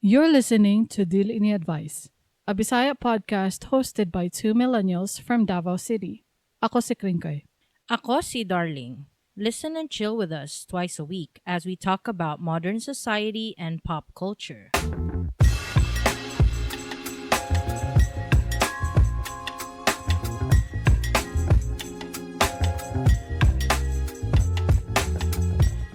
You're listening to Dili Ni Advice, a Bisaya podcast hosted by two millennials from Davao City. Ako si Kringkoy. Ako si Darling. Listen and chill with us twice a week as we talk about modern society and pop culture.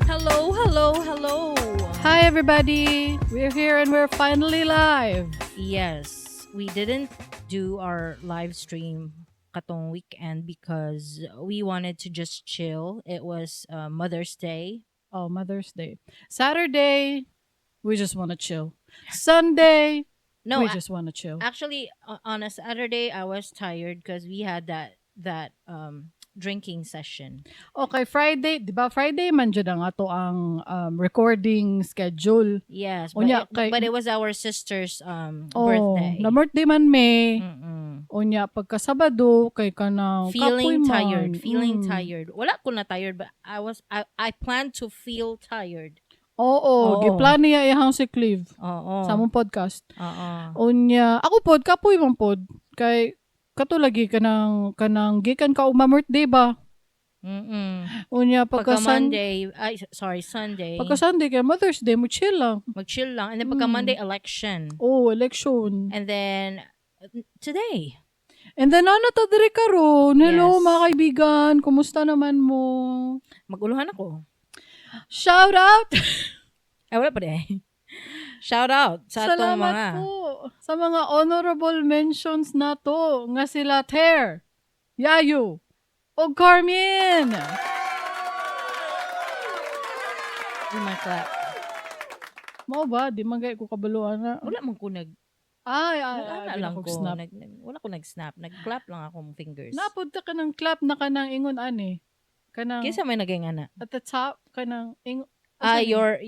Hello, hello, hello. Hi everybody! We're here and we're finally live. Yes, we didn't do our live stream katong weekend because we wanted to just chill. It was Mother's Day. Oh, Mother's Day. Saturday, we just want to chill. Sunday, No, we just want to chill. Actually, on a Saturday, I was tired because we had that drinking session. Okay, Friday, di ba? Friday man jud ang ato ang recording schedule. Yes, but, Unya, it, but it was our sister's Oh, birthday. na birthday man may. Unya pagka Sabado kay kanang Feeling kapoy man. tired, feeling tired. Wala ko na tired, but I planned to feel tired. Oo, Oo. giplan niya iyang sick leave Oo. sa among podcast. Oo. Unya, ako pod kapoy man pod kay kato lagi kanang gikan ka og ma-birthday ba? Unya pagka, Pagka Monday, ay sorry, Sunday. Pagka Sunday kay Mother's Day mo chill lang. Mag-chill lang. And then pagka Monday, election. Oh, election. And then today. And then ano ta diri karon? Hello Yes. mga kaibigan, kumusta naman mo? Maguluhan ako. Shout out! Ay, wala pa di. Shout out sa atong Salamat mga po sa mga honorable mentions na to nga sila Ter, Yayo, o Carmen. Yung mga clap. Mao ba? Di man gay ko kabaluan na. Wala man ko nag Ay, ay, wala ay, lang ko snap. Wala ko nag-snap. Nag-clap lang akong fingers. Napud ka ng clap na kanang ingon ani. Kanang Kinsa may naging ana? at the top kanang ingon Your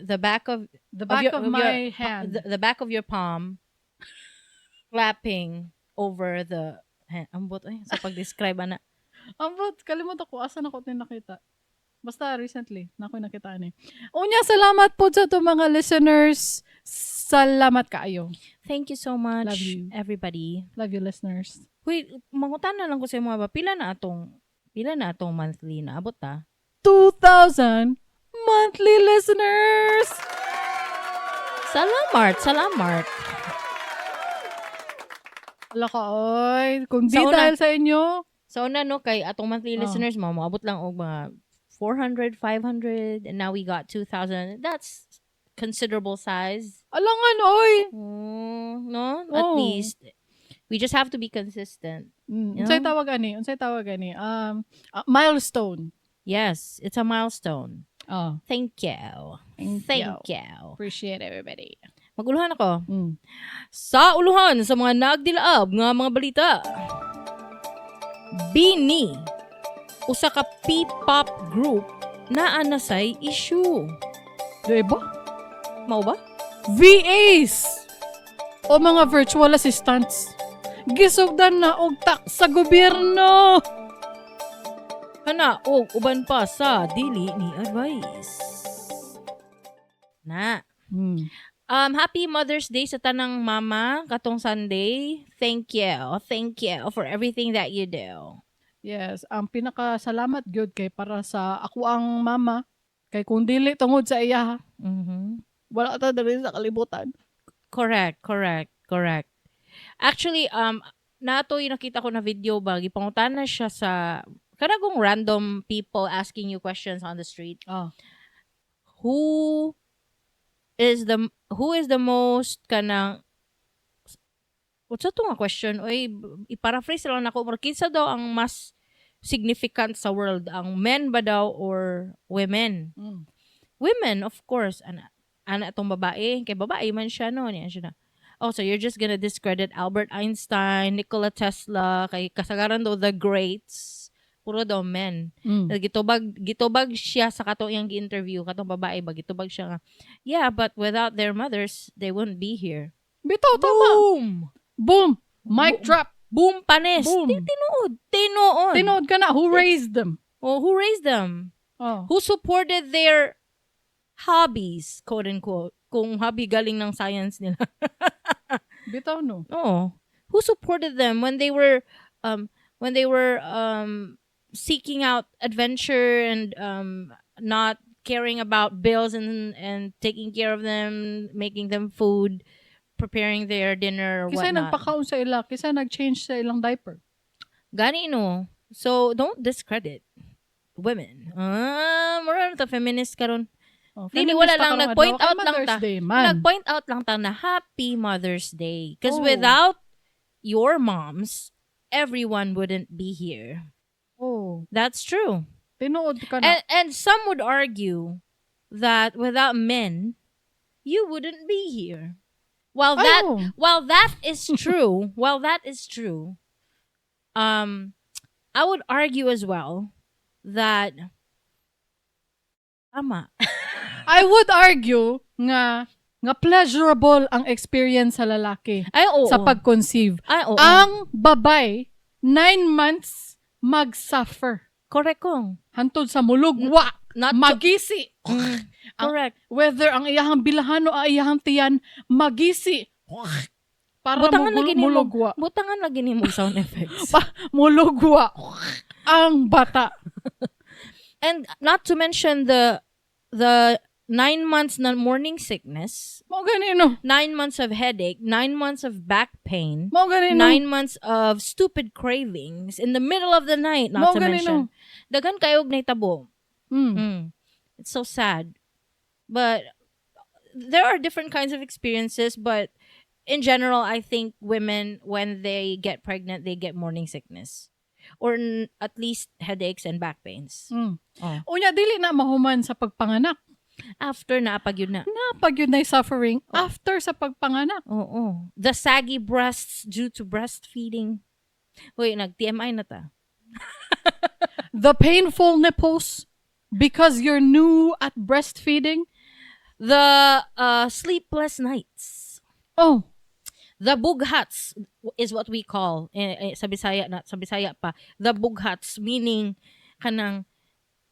the back of the back of, of my your, hand. The back of your palm clapping over the hand. Ambot ay sa pag-describe ana. Ambot, kalimot ako asa na ko nakita. Basta recently, na ako nakita ani. Unya, salamat po sa to mga listeners. Salamat kaayo. Thank you so much, Love you. Everybody. Love you, listeners. Wait, mangutan na lang ko sa mga ba pila na atong monthly na abot ta? 2,000 monthly listeners! Salamat, salamat. Ala ka, oy. Kung di Sa una- dahil sa inyo, So una no kay atong monthly listeners mo moabot lang og mga 400, 500, and now we got 2,000. That's considerable size. Alangan, oy! No? At Oh. least we just have to be consistent. You Unsay know? tawag ani? Unsay tawag ani? Milestone. Yes, it's a milestone. Oh, Thank you. Thank Thank you. Appreciate everybody. Maguluhan ako. Sa uluhan sa mga nagdilaab nga mga balita. BINI, usa ka P-pop group naa na say issue. Di ba? Mao ba? VAs o mga virtual assistants gisugdan na og tax sa gobyerno. Kana og uban pa sa dili ni advice. Na. Happy Mother's Day sa tanang mama katong Sunday. Thank you. Thank you for everything that you do. Yes, ang pinakasalamat gyud kay para sa ako ang mama kay kung dili tungod sa iya, wala ta diri sa kalibutan. Correct. Actually, nato yung nakita ko na video ba, gipangutan na siya sa kanagong random people asking you questions on the street. Who is the most kanang, unsa to nga question, oy? I-paraphrase lang nako, pero kinsa daw ang mas significant sa world, ang men ba daw or women? Women, of course, ana ana atong babae kay babae man siya, no? Niya siya na, "Oh, so you're just gonna discredit Albert Einstein, Nikola Tesla," kay kasagaran daw the greats puro daw men. Gitubag siya sa katong iyang gi-interview, katong babae ba, gitubag siya nga, "Yeah, but without their mothers, they wouldn't be here." Bitaw, tama. Boom. Boom. Mic drop. Boom, panis. Boom. Tinuod, tinuod. Tinuod ka na who raised them. Oh, who raised them? Oh. Who supported their hobbies, quote unquote? Kung habi galing ng science nila. Bitaw, no. Oo. Who supported them when they were seeking out adventure and not caring about bills and taking care of them, making them food, preparing their dinner or Kinsa whatnot. Nagpakaon sa ila, kinsa nag-change sa ilang diaper. Gani, no. So don't discredit women. Ah, mura na ta feminist karon. Oh, Dili, feminist wala ta lang, karong nag-point adlaw. Kay out lang Mother's ta. Day man. Nag-point out lang ta na Happy Mother's Day. Because Oh. without your moms, everyone wouldn't be here. Oh, That's true. Tinuod ka na. And some would argue that without men, you wouldn't be here. While Ay, that oo. While that is true, while that is true, I would argue as well that tama. I would argue nga pleasurable ang experience sa lalaki Ay, oo. sa pag-conceive. Ay, oo. Ang babay, 9 months mag-suffer. Correct kong. Hantod sa mulugwa, Not to, magisi. Correct. Whether ang iyahang bilahan o ang iyahang tiyan, magisi. Para Butangan lagi nimo. mulugwa. Butangan lagi nimo sound effects. Mulugwa ang bata. And not to mention the 9 months na morning sickness, Mao gani, no. 9 months of headache, 9 months of back pain, Mao gani, no. 9 months of stupid cravings in the middle of the night, Mao not to gani, mention. no. Daghan kayog nahitabo. It's so sad. But there are different kinds of experiences, but in general, I think women, when they get pregnant, they get morning sickness. Or at least headaches and back pains. Oh. Unya dili na mahuman sa pagpanganak. After na, pag yun na. Na pag yun na suffering after sa pagpanganak. Oo. The saggy breasts due to breastfeeding. Wait, nag-TMI na ta. The painful nipples because you're new at breastfeeding. The sleepless nights. Oh, The bughats is what we call sa Bisaya na, sa Bisaya pa, the bughats, meaning kanang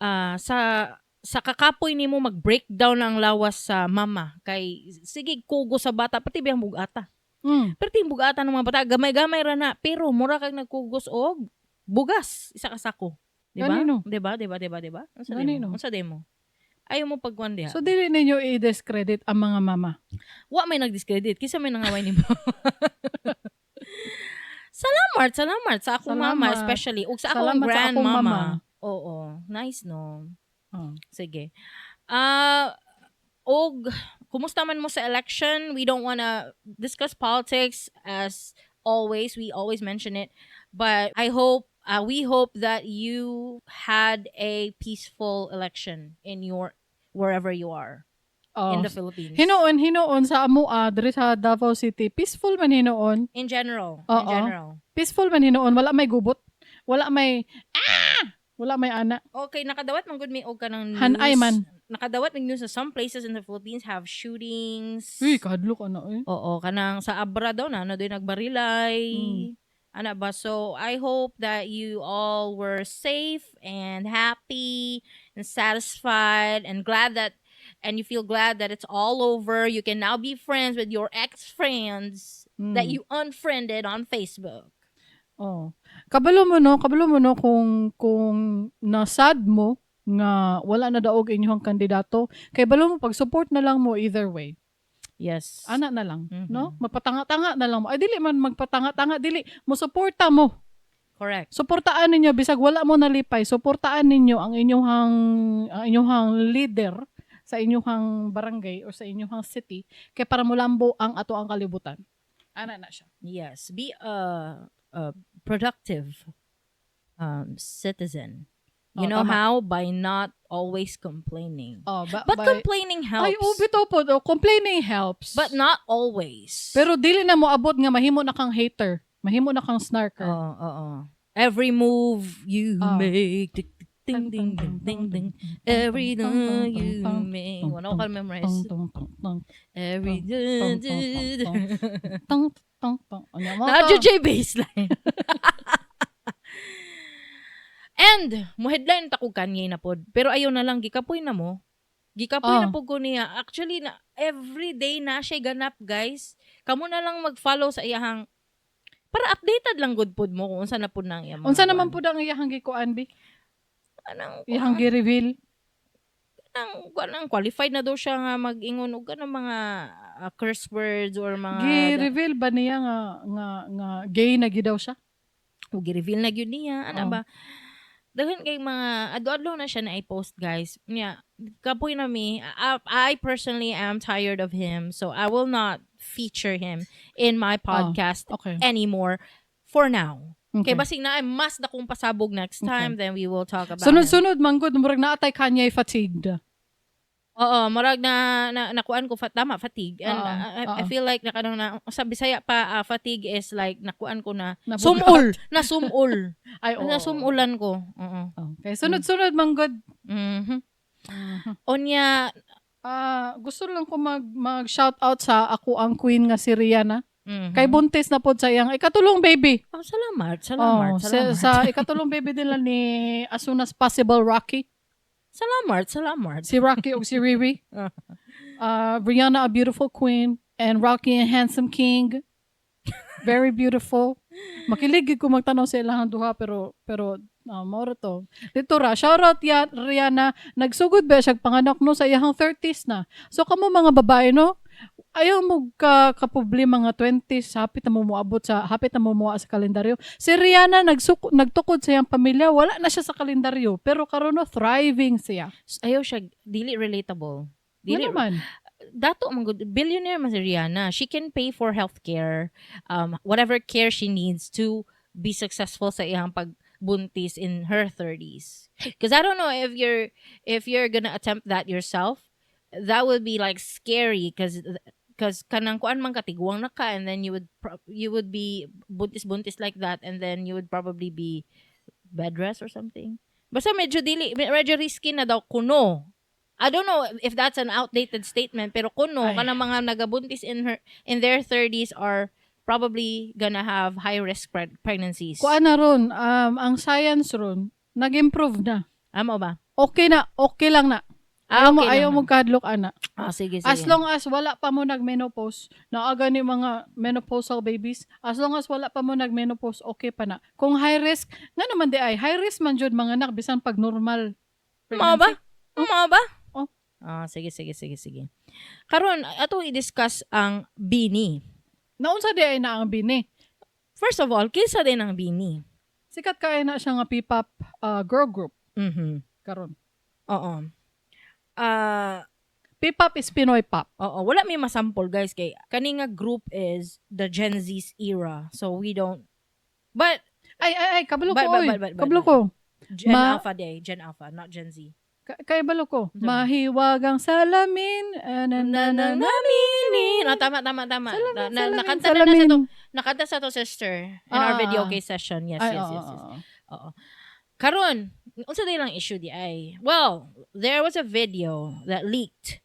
sa kakapoy nimo, mag-breakdown ang lawas sa mama kay sige kugo sa bata, pati biyang bugata. Pati yung bugata ng mga bata, gamay-gamay ra na, pero mura kag nagkugos og bugas isa ka sako, di ba? Gani, no? Di ba, di ba, di ba, di ba? Unsa Gani, mo no? Unsa mo? Ayaw mo pagkuan diha. So dili ninyo i-discredit ang mga mama. Wa may nagdiscredit. Kinsa may nangaway nimo? Salamat, salamat sa akong mama Salamat. Especially ug sa akong Salamat sa akong grandmama. Mama. Oo, nice, no. Oh. Sige. Ah, og kumusta man mo sa election? We don't wanna discuss politics as always. We always mention it, but I hope we hope that you had a peaceful election in your wherever you are Oh. in the Philippines. Hinuon, hinuon sa amoa diri sa Davao City, peaceful man hinuon. In general. In Oo. general. Peaceful man hinuon, wala may gubot. Wala may ah! Wala may ana. Okay, nakadawat man gud mi og kanang news. Hanay man. Nakadawat mig news na some places in the Philippines have shootings. Uy, kahadlok ana eh. Oo, kanang sa Abra daw na ano doy nagbarilay. Ana ba? So, I hope that you all were safe and happy and satisfied and glad that and you feel glad that it's all over. You can now be friends with your ex-friends that you unfriended on Facebook. Oh. Kabalo mo, no, kabalo mo, no, kung nasad mo nga wala na daog inyong kandidato, kay balo mo pag-support na lang mo either way. Yes. Ana na lang, no? Mapatanga-tanga na lang mo. Ay, dili man magpatanga-tanga, dili mo suporta mo. Correct. Suportaan ninyo bisag wala mo nalipay, suportaan ninyo ang inyong leader sa inyong barangay or sa inyong city kay para mulambo ang ato ang kalibutan. Ana na siya. Yes, be a productive citizen. You Oh, know tama. how? By not always complaining. Oh, But complaining helps. Ay, oh, bitaw po. Oh, complaining helps. But not always. Pero dili na mo abot nga mahimo na kang hater. Mahimo na kang snarker. Oo. Every move you Oh. make, ding ding ding ding ding ding. Every move you make. Wala ko memorize. Tong, tong, tong, tong, Every tong, tong, tong, tong, tong, tong. Ano mo Na to? J baseline. And mo headline ta kog Kanye na pod. Pero ayaw na lang, gikapoy na mo. Gikapoy Oh. na pud ko niya. Actually, na every day na siya ganap, guys. Kamo na lang mag-follow sa iyahang para updated lang gud pud mo kung unsa na pud nang iyang mga Unsa naman kuan. pud ang iyahang gikuan bi? Anang Iyahang gi-reveal. Kanang qualified na daw siya nga mag-ingon og kanang mga curse words or mga Gi-reveal ba niya nga gay na gid daw siya? O gi-reveal na gyud niya ana Oh. ba. Daghan kay mga adto-adlaw na siya na i-post, guys. Nya kapoy na mi. I personally am tired of him, so I will not feature him in my podcast anymore for now. Kay basig na ay mas dakong pasabog next time, then we will talk about him. Sunod-sunod man gud, murag naa tay Kanye fatigued. Oo, murag na nakuan ko tama, fatigue. And I feel like na kanang na sa Bisaya pa, fatigue is like nakuan ko na Nabugat. sumul, na sumul. Ay, oo. Na sumulan ko. Oo. Okay, sunod-sunod man gud. Onya. Ah, gusto lang ko mag shout out sa ako ang queen nga si Rihanna. Kay buntis na pod sa iyang ikatulong baby. Oh, salamat, salamat, Oh, salamat. sa ikatulong baby nila ni as soon as possible Rocky. Salamat, salamat. Si Rocky o si Riri. Rihanna, a beautiful queen, and Rocky, a handsome king. Very beautiful. Makilig gid ko magtanaw sa ilang duha, pero mao ra to. Dito ra, shout out ya Rihanna, nagsugod ba siya panganak no sa iyang 30s na. So kamo mga babae no, ayaw mo ka kaproblema nga 20s, hapit na mo muaa sa kalendaryo. Si Rihanna nagtukod sa iyang pamilya, wala na siya sa kalendaryo, pero karon no, thriving siya. Ayaw siya, dili relatable. Dili Dili naman. Dato man gud, billionaire man si Rihanna. She can pay for healthcare, whatever care she needs to be successful sa iyang pagbuntis in her 30s. Because I don't know if you're gonna attempt that yourself, that would be like scary because kanang kuan man, katiguang na ka, and then you would be buntis-buntis like that, and then you would probably be bed rest or something. Basta medyo dili medyo risky na daw kuno. I don't know if that's an outdated statement, pero kuno Ay. Kanang mga nagabuntis in their 30s are probably gonna have high risk pregnancies. Kuan na ron, ang science ron, nag-improve na. Amo ba? Okay na, okay lang na. Ah, Ayaw mo, okay ayaw lang mo na. kahadlok ana. Ah, sige, sige. As long as wala pa mo nag-menopause, naa ni mga menopausal babies, as long as wala pa mo nag-menopause, okay pa na. Kung high risk, nga naman di ay, high risk man jud mga anak bisan pag normal Mao ba? pregnancy. Mao ba? Oh. Ah, sige, sige, sige, sige. Karon ato i-discuss ang Bini. Naunsa di ay na ang Bini? First of all, kinsa din ang Bini? Sikat kay na siya nga P-pop girl group karon. Oo. Ah, P-pop is Pinoy pop. Oo, wala may masample, guys, kay kani nga group is the Gen Z's era. So we don't, but Ay ay ay, kabalo ko oy. But Kabalo ko. Gen Alpha day, Gen Alpha, not Gen Z. Kay balo ko. Unsa man? Mahiwagang salamin. Ah, na, na, na, na. Naminin. Ah, tama, tama, tama. Salamin, Na, salamin, nakanta na, na sa salamin. to, nakanta sa to sister in our Ah, video ah. okay session. Yes, Ay, yes, oo, yes. oo. Oo. Karon, unsa day lang issue di ay? Well, there was a video that leaked.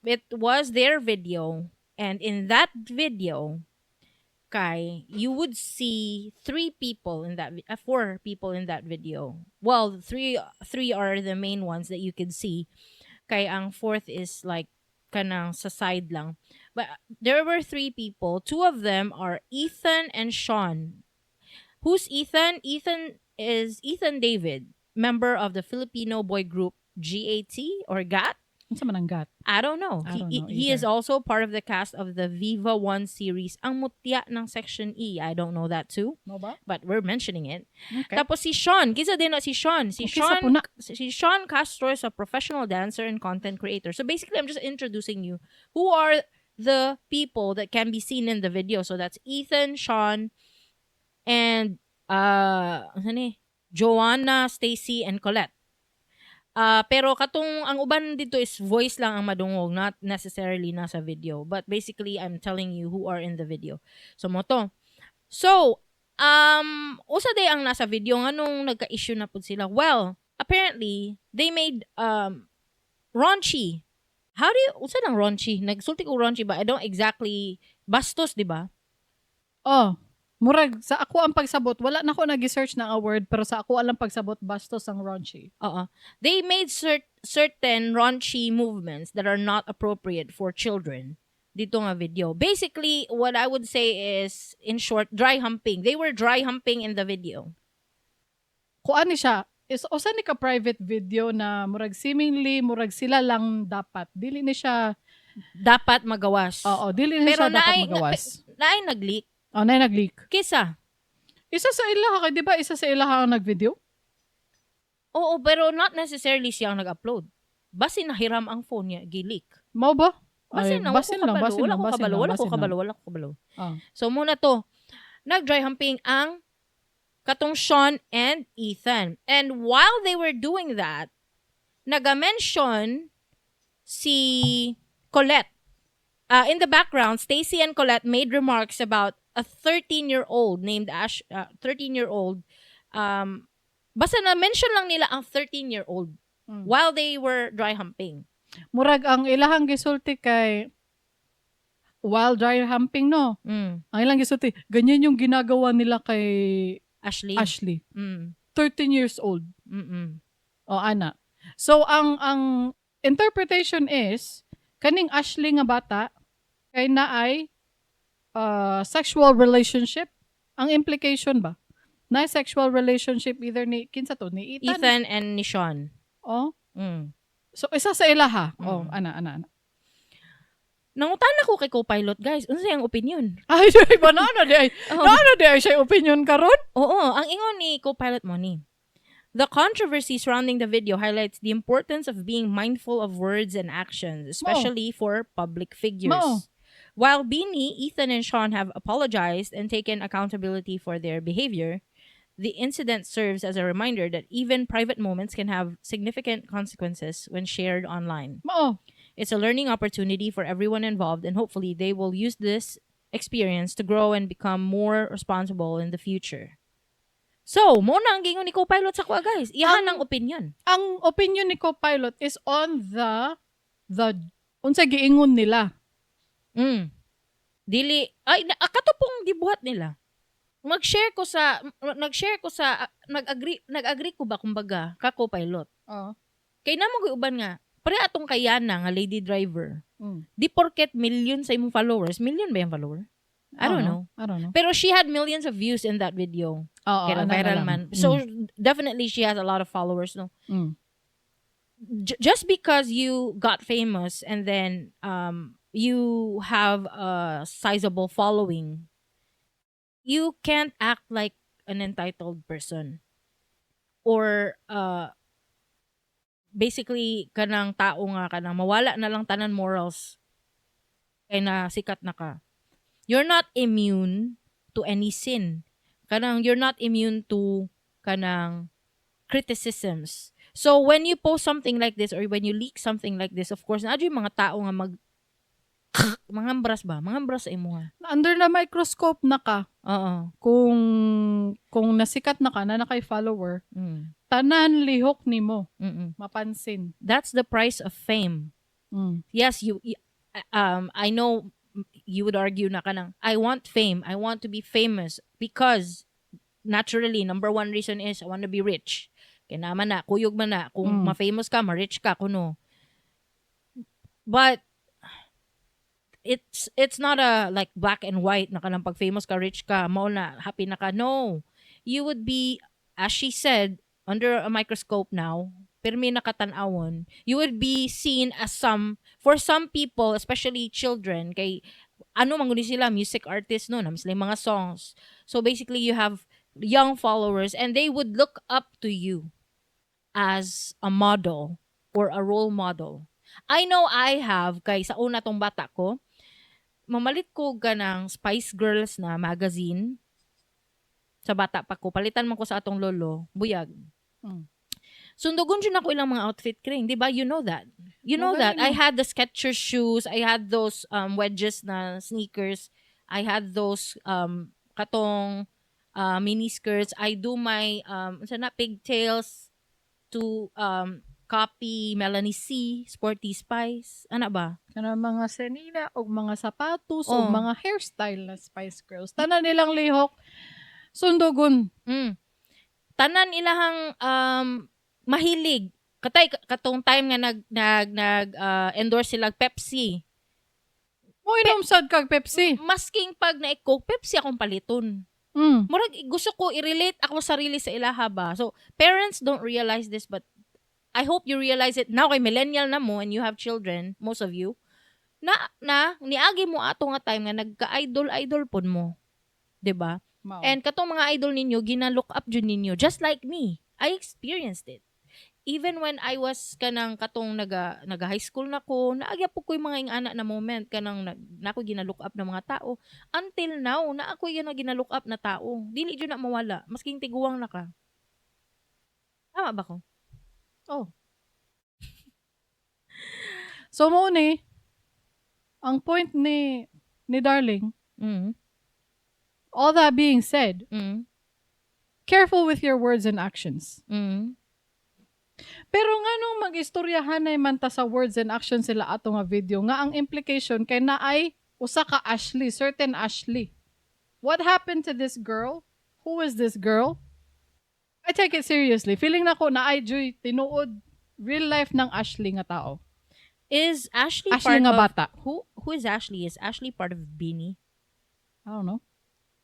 It was their video, and in that video, kay you would see three people in that four people in that video. Well, three are the main ones that you could see. Kay ang fourth is like kanang sa side lang. But there were three people. Two of them are Ethan and Sean. Who's Ethan? Ethan is Ethan David, member of the Filipino boy group GAT or GAT. Unsa man ang GAT? I don't know. I He, don't he, know he is either. also part of the cast of the Viva One series, Ang Mutya ng Section E. I don't know that too, Mao ba? But we're mentioning it. Okay. Tapos si Sean, kinsa din na si Sean? Si Okay, sa Sean puna. Si Sean Castro is a professional dancer and content creator. So basically, I'm just introducing you who are the people that can be seen in the video. So that's Ethan, Sean, and ano ni? Joanna, Stacy, and Colette. Ah, pero katong ang uban dito is voice lang ang madungog, not necessarily nasa video. But basically, I'm telling you who are in the video. So mao to. So, usa day ang nasa video nganong nagka-issue na pud sila? Well, apparently, they made raunchy. How do you usa nang raunchy? Nagsulti ko raunchy ba? I don't exactly, bastos, di ba? Oh, Murag sa ako ang pagsabot, wala na ko nag-search na a word, pero sa ako alang pagsabot, bastos ang raunchy. Oo. They made certain raunchy movements that are not appropriate for children dito nga video. Basically, what I would say is, in short, dry humping. They were dry humping in the video. Kuan ni siya, is usa ni ka private video na murag seemingly murag sila lang dapat. Dili ni siya dapat magawas. Oo, dili ni Pero siya dapat magawas. Naay nag-leak. Oh, naay nag-leak. Kisa? Isa sa ilaha kay, di ba, isa sa ilaha ang nag-video? Oo, pero not necessarily siya ang nag-upload. Basin nahiram ang phone niya, gi-leak. Mao ba? Basin Ay, lang, wala basin ko lang, kabalo, basin wala lang, ko basin kabalo, lang, wala ko basin lang. kabalo, wala ko kabalo. Ah. So muna to, nag-dry humping ang katong Sean and Ethan. And while they were doing that, naga-mention si Colette. In the background, Stacy and Colette made remarks about a 13-year-old named Ash, 13-year-old. Basta na-mention lang nila ang 13-year-old while they were dry humping. Murag ang ilahang gisulti kay while dry humping, no? Ang ilang gisulti, ganyan yung ginagawa nila kay Ashley. Ashley. 13 years old. O ana. So ang interpretation is kaning Ashley nga bata kay naay sexual relationship. Ang implication ba? Na sexual relationship either ni kinsa to, ni Ethan. Ethan and ni Sean. Oh. So isa sa ilaha. Oh, ana ana ana. Nangutana ko kay co-pilot, guys. Unsa iyang opinion? Ay, ay ba na di ay. Oh. Naa na diay siya opinion karon? Oo, ang ingon ni co-pilot mo ni: "The controversy surrounding the video highlights the importance of being mindful of words and actions, especially for public figures. Mao. While Beanie, Ethan, and Sean have apologized and taken accountability for their behavior, the incident serves as a reminder that even private moments can have significant consequences when shared online. Mao. It's a learning opportunity for everyone involved, and hopefully, they will use this experience to grow and become more responsible in the future." So, mao na ang giingon ni co-pilot sa kuha, guys. Iyahan ang opinion. Ang opinion ni co-pilot is on the unsa giingon nila. Dili ay na, kato pong gibuhat nila. Mag-share ko sa nag-share ko sa nag-agree ko ba kumbaga ka co-pilot. Oo. Kay namo gyud uban nga pare atong kayana nga lady driver. Di porket million sa imong followers, million ba yung follower? I don't know. I don't know. Pero she had millions of views in that video. Oo, Kaya ana na viral lang. man. So definitely she has a lot of followers, no. Just because you got famous and then you have a sizable following, you can't act like an entitled person or basically kanang tao nga kanang mawala na lang tanan morals kay na sikat na ka. You're not immune to any sin. Kanang you're not immune to kanang criticisms. So when you post something like this or when you leak something like this, of course, naa yung mga tao nga mag mangambras ba? Mangambras sa imo nga. Under na microscope na ka. Oo. Kung nasikat na ka na nakay follower, tanan lihok nimo mapansin. That's the price of fame. Yes, you, I know you would argue na kanang I want fame, I want to be famous because naturally number one reason is I want to be rich. Kaya naman na, kuyog man na kung ma-famous ka, ma-rich ka kuno. But it's not a like black and white na kanang pag famous ka, rich ka, mao na happy na ka. No. You would be, as she said, under a microscope now, pirmi nakatan-awon. You would be seen as some, for some people, especially children, kay ano man guni sila, music artists, no, naman sila yung mga songs. So basically, you have young followers and they would look up to you as a model or a role model. I know I have, kay sa una tong bata ko, mamalit ko ganang Spice Girls na magazine sa bata pa ko. Palitan man ko sa atong lolo, buyag. Sundugon jud ako ilang mga outfit, kring, di ba? You know that. You know Oh, that. galing I no. had the Skechers shoes, I had those wedges na sneakers, I had those katong mini skirts. I do my unsa na, pigtails to copy Melanie C, Sporty Spice, ana ba? Kana mga senina og mga sapatos og mga hairstyle na Spice Girls. Tanan nilang lihok sundugon. Tanan ilahang mahilig. Katay katong time nga nag nag nag endorse sila Pepsi. Mo inom sad kag Pepsi. Masking pag na Coke, Pepsi akong paliton. Murag gusto ko i-relate ako sarili sa ilaha ba. So parents don't realize this, but I hope you realize it now kay millennial na mo and you have children, most of you. Na niagi mo ato nga time nga nagka-idol idol pud mo. 'Di ba? Mao. And katong mga idol ninyo gina-look up jud ninyo, just like me. I experienced it. Even when I was kanang katong naga high school na ko, naagya po ko yung mga ingana na moment kanang na ako gina-look up ng mga tao. Until now, na ako yung gina-look up na tao. Dili jud na mawala masking tiguang na ka. Tama ba ko? Oh. So mo ni ang point ni Darling, all that being said, careful with your words and actions. Pero nganong mag-istoryahan ay man ta sa words and actions sila ato nga video nga ang implication kay naay usa ka Ashley, certain Ashley. What happened to this girl? Who is this girl? I take it seriously. Feeling nako naay juy tinuod real life ng Ashley nga tao. Is Ashley, Ashley part nga of bata. Who is Ashley? Is Ashley part of Bini? I don't know.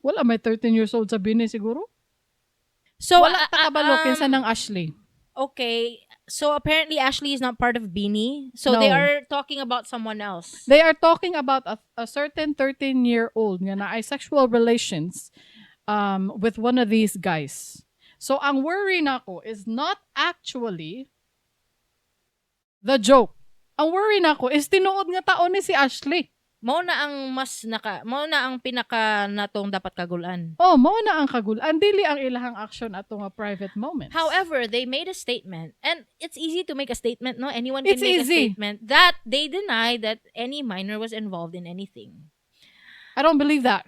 Wala may 13 years old sa Bini siguro. So wala ta kabalo kinsa ng Ashley. Okay. So apparently Ashley is not part of Bini. So they No. are talking about someone else. They are talking about a certain 13-year-old nga naay sexual relations with one of these guys. So ang worry nako is not actually the joke. Ang worry nako is tinuod nga tao ni si Ashley. Mao na ang pinaka natong dapat kagulan. Oh, mao na ang kagulan. Dili ang ilahang action ato nga private moments. However, they made a statement, and it's easy to make a statement, no? Anyone can It's make easy. A statement that they deny that any minor was involved in anything. I don't believe that.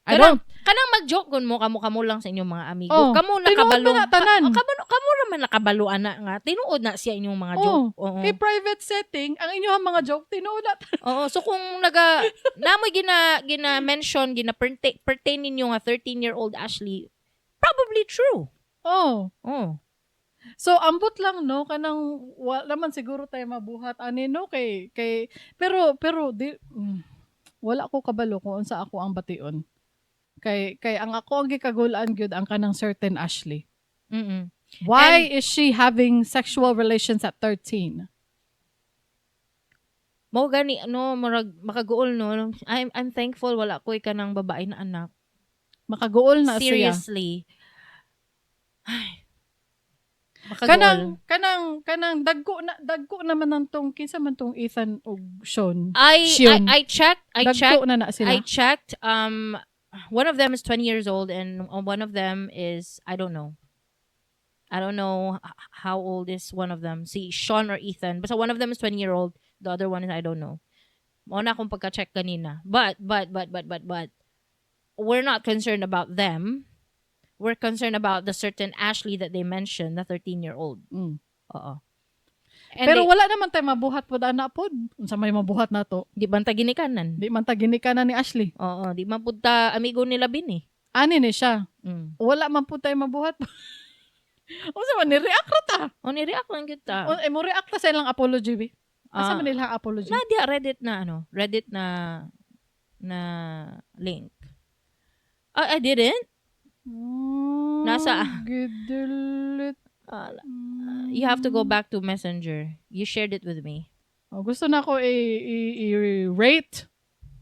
I Kanang, don't. Kanang mag-joke gun mo kamo-kamo lang sa inyong mga amigo. Oh, kamo tinuod nakabalo. man na tanan. Kamo raman nakabalo ana nga. Tinuod na siya inyong mga joke. Oh, kay private setting, ang inyong mga joke tinuod na. Oo, so kung naga namoy gina gina mention, gina pertain ninyo nga 13-year-old Ashley, probably true. Oh. Oh. So ambot lang, no, kanang wala man siguro tayo mabuhat ani, no, kay kay pero pero di wala ko kabalo kung unsa ako ang bation. Kay ang ako ang gikagulaan gyud ang kanang certain Ashley. Why is she having sexual relations at 13? Mo gani, no, murag makaguol, no. I'm thankful wala ko'y kanang babae na anak. Makaguol na siya. Seriously. Ay. Makaguol. Kanang dagko naman nang tong kinsa man tong Ethan ug Sean. Sean. I checked I Dagko checked na na sila. I checked, one of them is 20 years old and one of them is, I don't know. I don't know how old is one of them. Si Sean or Ethan. Basta one of them is 20 year old, the other one is, I don't know. Mao na akong pagka-check kanina. But we're not concerned about them. We're concerned about the certain Ashley that they mentioned, the 13-year-old. Oo. And Pero they, wala naman tayo mabuhat pod ana pod. Unsa may mabuhat nato? Di man ta ginikanan. Di man ta ginikanan ni Ashley. Oo, di man pud ta amigo nila Bini. Ani ni siya. Wala man pud tayo mabuhat. Unsa man ni react ra ta? O, ni-react lang gyud ta. O, eh, mo react ta sa ilang apology bi. Asa Ah. man ilang apology? Na di Reddit na ano, Reddit na link. Ah, I didn't. Gidelete. You have to go back to Messenger. You shared it with me. Oh, gusto na ko i-rate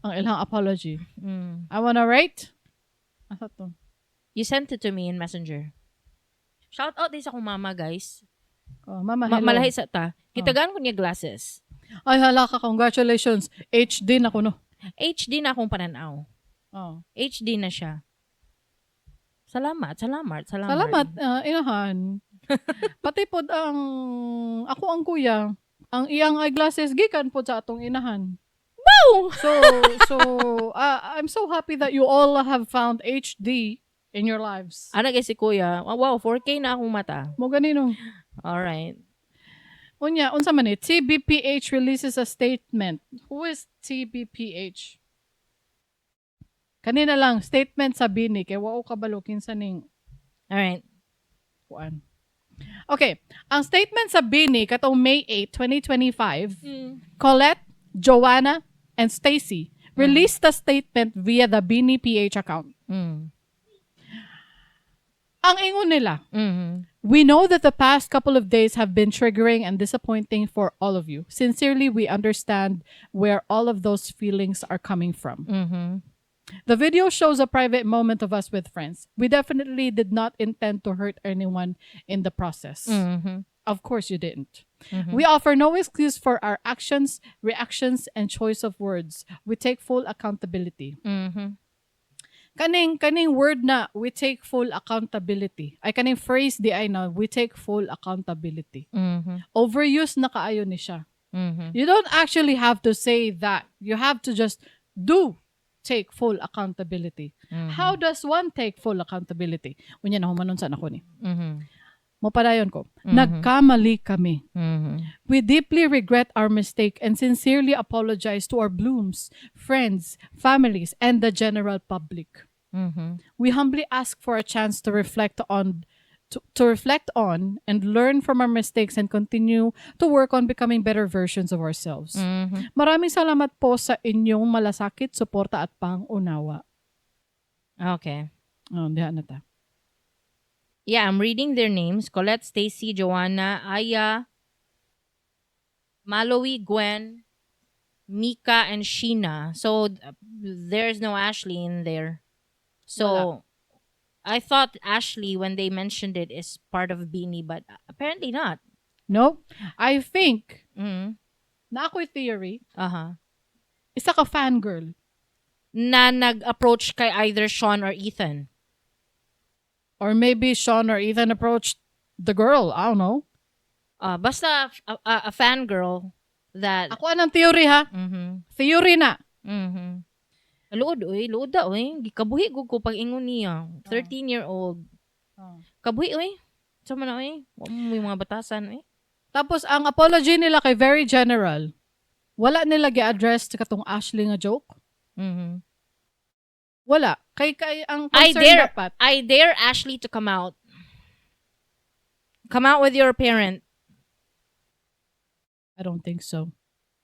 ang ilang apology. I wanna rate. Asa to? You sent it to me in Messenger. Shout out din sa akong mama, guys. Oh, mama, hello. Malahi sa ta. Gitagaan ko niya glasses. Ay, hala ka. Congratulations. HD na ko, no. HD na akong pananaw. Oh. HD na siya. Salamat, salamat, salamat. Salamat, inahan. Pati pod ang ako ang kuya, ang iyang eyeglasses gikan pod sa atong inahan. Wow! So, I'm so happy that you all have found HD in your lives. Ana guys si kuya. Oh, wow, 4K na akong mata. Mo ganino. All right. Unya, unsa man ni? TBPH releases a statement. Who is TBPH? Kanina lang, statement sa Bini, kay wa ko kabalo kinsa ning All right. kuan. Okay, ang statement sa Bini katong May 8, 2025, Colette, Joanna, and Stacy released a statement via the Bini PH account. Ang ingon nila, "We know that the past couple of days have been triggering and disappointing for all of you. Sincerely, we understand where all of those feelings are coming from. The video shows a private moment of us with friends. We definitely did not intend to hurt anyone in the process." Of course you didn't. "We offer no excuse for our actions, reactions, and choice of words. We take full accountability." Kaning word na "we take full accountability." Ay, kaning phrase diay na "we take full accountability." Overuse na kaayo ni siya. You don't actually have to say that. You have to just do take full accountability. How does one take full accountability? Unya na humanon sa nako ni. Mopadayon ko. "Nagkamali kami. We deeply regret our mistake and sincerely apologize to our blooms, friends, families, and the general public. We humbly ask for a chance to reflect on and learn from our mistakes and continue to work on becoming better versions of ourselves. Maraming salamat po sa inyong malasakit, suporta at pangunawa." Okay. Oh, diha na ta. Yeah, I'm reading their names. Colette, Stacy, Joanna, Aya, Maloy, Gwen, Mika, and Sheena. So there's no Ashley in there. So Wala. I thought Ashley, when they mentioned it, is part of Bini, but apparently not. No, I think na ako'y theory, isa ka fangirl. Na nag-approach kay either Sean or Ethan. Or maybe Sean or Ethan approached the girl. I don't know. Basta a fangirl that Ako anang theory ha. Theory na. Luod oy, luod da oy. Gikabuhi gud ko pag ingon niya. 13-year-old. Kabuhi oy. Sa man na oy. Wa mo yung mga batasan oy. Tapos ang apology nila kay very general. Wala nila gi-address sa katong Ashley nga joke. Wala. Kay ang I concern dapat. I dare Ashley to come out. Come out with your parent. I don't think so.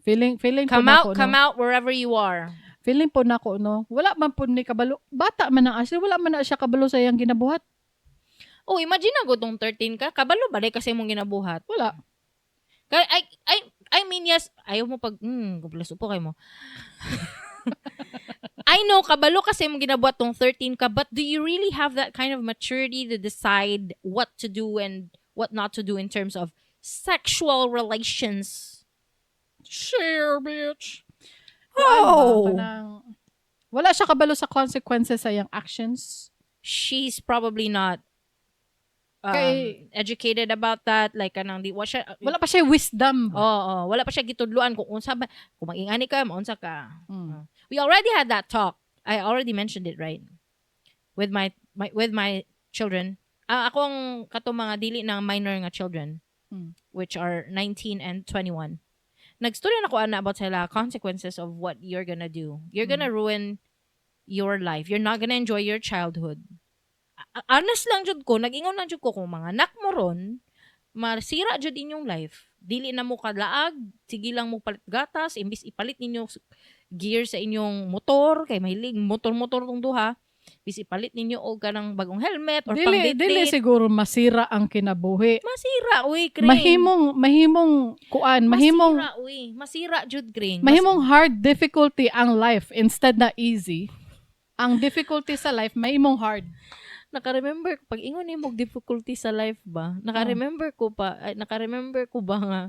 Feeling Come po out, nako, come no? out wherever you are. Feeling po nako, no. Wala man po ni kabalo. Bata man ang Ashley, wala man na siya kabalo sa iyang ginabuhat. Oh, imagine na tong 13 ka. Kabalo ba kasi mong ginabuhat? Wala. Kay I mean, yes, ayaw mo pag gublas upo kay mo. I know kabalo kasi mong ginabuhat tong 13 ka, but do you really have that kind of maturity to decide what to do and what not to do in terms of sexual relations? Share, bitch. Oh. Kuan ba, kanang, wala siya kabalo sa consequences sa iyang actions. She's probably not educated about that, like kanang di wa siya Wala pa siya wisdom. Oo, wala pa siya gitudluan kung unsa ba kung mag-ingani ka, maunsa ka. We already had that talk. I already mentioned it, right? With my children. Ah, akong katong mga dili na minor nga children, which are 19 and 21. Nagstorya na ko ana about sila consequences of what you're gonna do. You're gonna ruin your life. You're not gonna enjoy your childhood. Honest lang jud ko, nag-ingon lang jud ko kung mga anak mo ron, masira jud inyong life. Dili na mo kalaag, sige lang mo palit gatas, imbis ipalit ninyo gear sa inyong motor, kay mahilig motor-motor tong duha, bis ipalit ninyo og kanang bagong helmet or Dili, pang dili siguro masira ang kinabuhi. Masira uy, Kring. Mahimong kuan, mahimong Masira uy, masira jud, Kring. Mahimong hard difficulty ang life instead na easy. Ang difficulty sa life mahimong hard. Naka-remember pag ingon nimo og difficulty sa life ba? Naka-remember ko pa, ay, naka-remember ko ba nga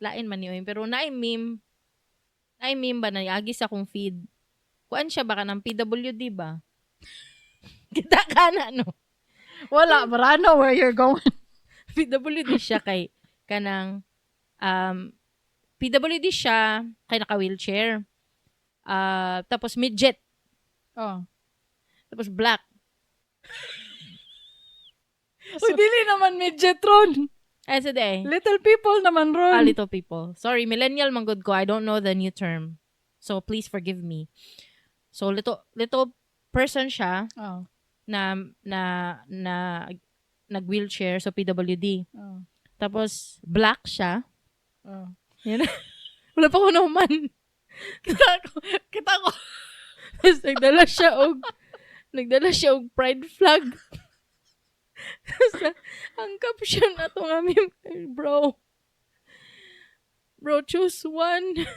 lain man yun, pero naay meme ba na agi sa akong feed. Kuan siya ba kanang PWD ba? Kita ka na, no? Wala, but I know where you're going. PWD siya kay kanang PWD siya kay naka-wheelchair. Ah, tapos midget, tapos black. Uy, dili naman midget ron. Ay, sa day. Little people naman ron. Ah, little people. Sorry, millennial man gud ko. I don't know the new term. So please forgive me. So little little person siya na na na nag wheelchair, so PWD. Tapos black siya. Yan. Wala pa ko naman. Kita ko. Kita ko. Tapos nagdala siya og pride flag. Tapos, ang caption na to nga meme, "Bro. Bro, choose one.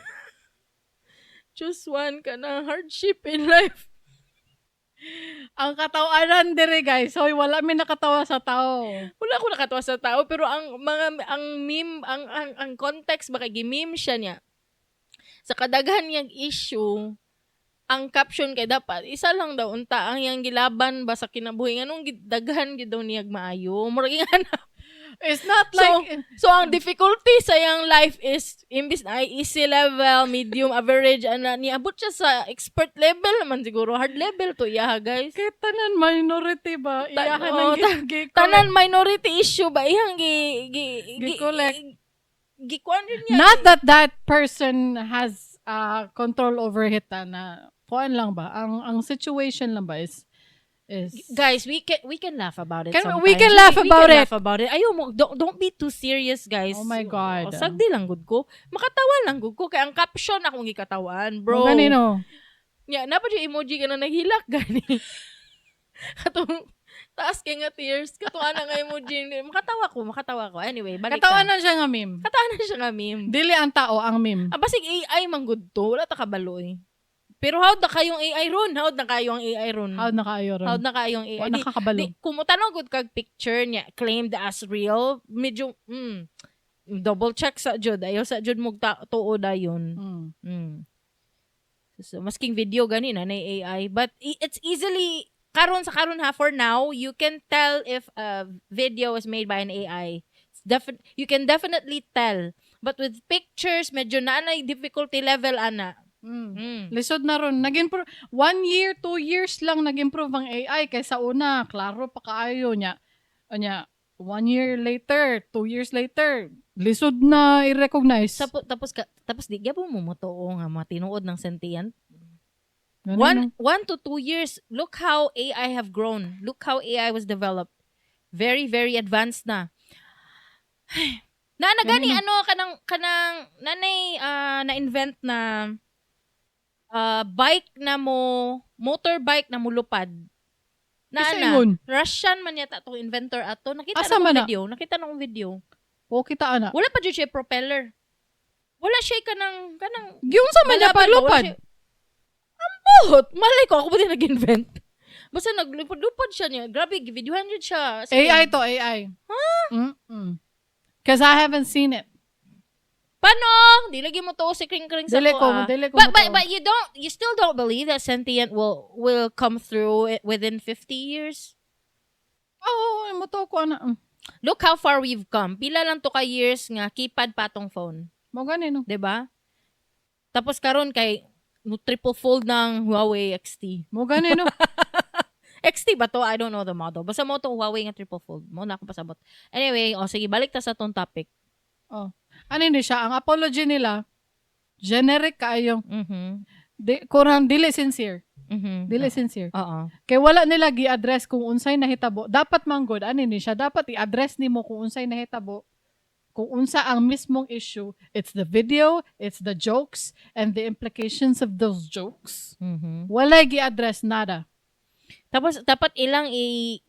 Choose one ka na hardship in life." Ang katawanan dire, guys. Hoy, wala mi nakatawa sa tao. Wala ko nakatawa sa tao, pero ang mga ang meme, ang context baka gi-meme siya niya. Sa kadaghan niyang issue, ang caption kay dapat isa lang daw unta ang iyang gilaban ba sa kinabuhi, nganong daghan gid daw niyag maayo, murag nga. It's not like So ang difficulty sa iyang life is imbis na ay easy level, medium, average ana, niabot siya sa expert level naman siguro, hard level to iya, guys. Kay tanan minority ba? Iyahan Oo, ang tanan minority issue ba iyang gi Gi-collect. Gi kuan yun niya. Not that that person has control over it, ah, na kuan lang ba? Ang situation lang ba is Guys, we can laugh about it sometimes. We can laugh We about can it. laugh about it. Ayaw mo, don't be too serious, guys. Oh my God. Oh, sagdi lang gud ko. Makatawa lang gud ko kay ang caption akong gikatawan, bro. Mo gani, no. Nya, naa pa yung emoji ka na naghilak gani. Katong taas kay nga tears, katong ana nga emoji. Makatawa ko, makatawa ko. Anyway, balik Katawan ta. na siya nga meme. Katawan na siya nga meme. Dili ang tao ang meme. Ah, basig AI man gud to, wala ta kabalo eh. Pero how na kayong AI ron? How na kayo ang AI ron? How na kaayo ron? How na kayo ang AI? Wa Di, nakakabalo. di, kung mo gud kag picture niya claimed as real, medyo double check sa jud. Ayaw sa jud mo tuo dayon. So, masking video gani na na AI, but it's easily karon sa karon ha, for now you can tell if a video is made by an AI. You can definitely tell. But with pictures, medyo naa na difficulty level ana. Lisod na ron. Nag-improve, one year, 2 years lang nag-improve ang AI kaysa una, klaro pa kaayo niya. Anya, one year later, 2 years later, lisod na i-recognize. Tapos di gyapon mo motuo nga matinuod ng sentient. Ganun, no? 1 to 2 years, look how AI have grown. Look how AI was developed. Very, very advanced na. Ay, na na gani Ganun. Ano kanang kanang nanay na-invent na bike na mo motorbike na mulupad. Na Isa na ingon. Russian man yata tong inventor ato. Nakita Asa na man akong na? video, nakita na akong video. O kita ana. Wala pa jud siya propeller. Wala siya kanang kanang Giunsa man niya Malaban ba? Wala paglupad? Ambot! Malay ko, ako ba din nag-invent? Basta naglupad-lupad siya niya. Grabe, videohan yun siya. Sige. AI to, AI. Huh? Mm-mm. 'Cause I haven't seen it. Paano? Di lagi mo to si Kring Kring sa Dili ko, ko, ah. dili ko But mo but you still don't believe that sentient will come through within 50 years? Oo, oh, mo to ko ana. Look how far we've come. Pila lang to ka years nga keypad pa tong phone, Mo gani, no. 'di ba? Tapos karon kay no triple fold ng Huawei XT. Mo gani, no. XT ba to? I don't know the model. Basta mo to Huawei nga triple fold. Mo na akong pasabot. Anyway, o sige, balik ta sa tong topic. Oh. Ano ni siya, ang apology nila generic kaayo. Di kurang dili sincere. Dili sincere. Kay wala nila gi-address kung unsay nahitabo. Dapat man gud ani ni siya, dapat i-address nimo kung unsay nahitabo, kung unsa ang mismong issue. It's the video, it's the jokes and the implications of those jokes. Wala gi-address, nada. Tapos dapat ilang i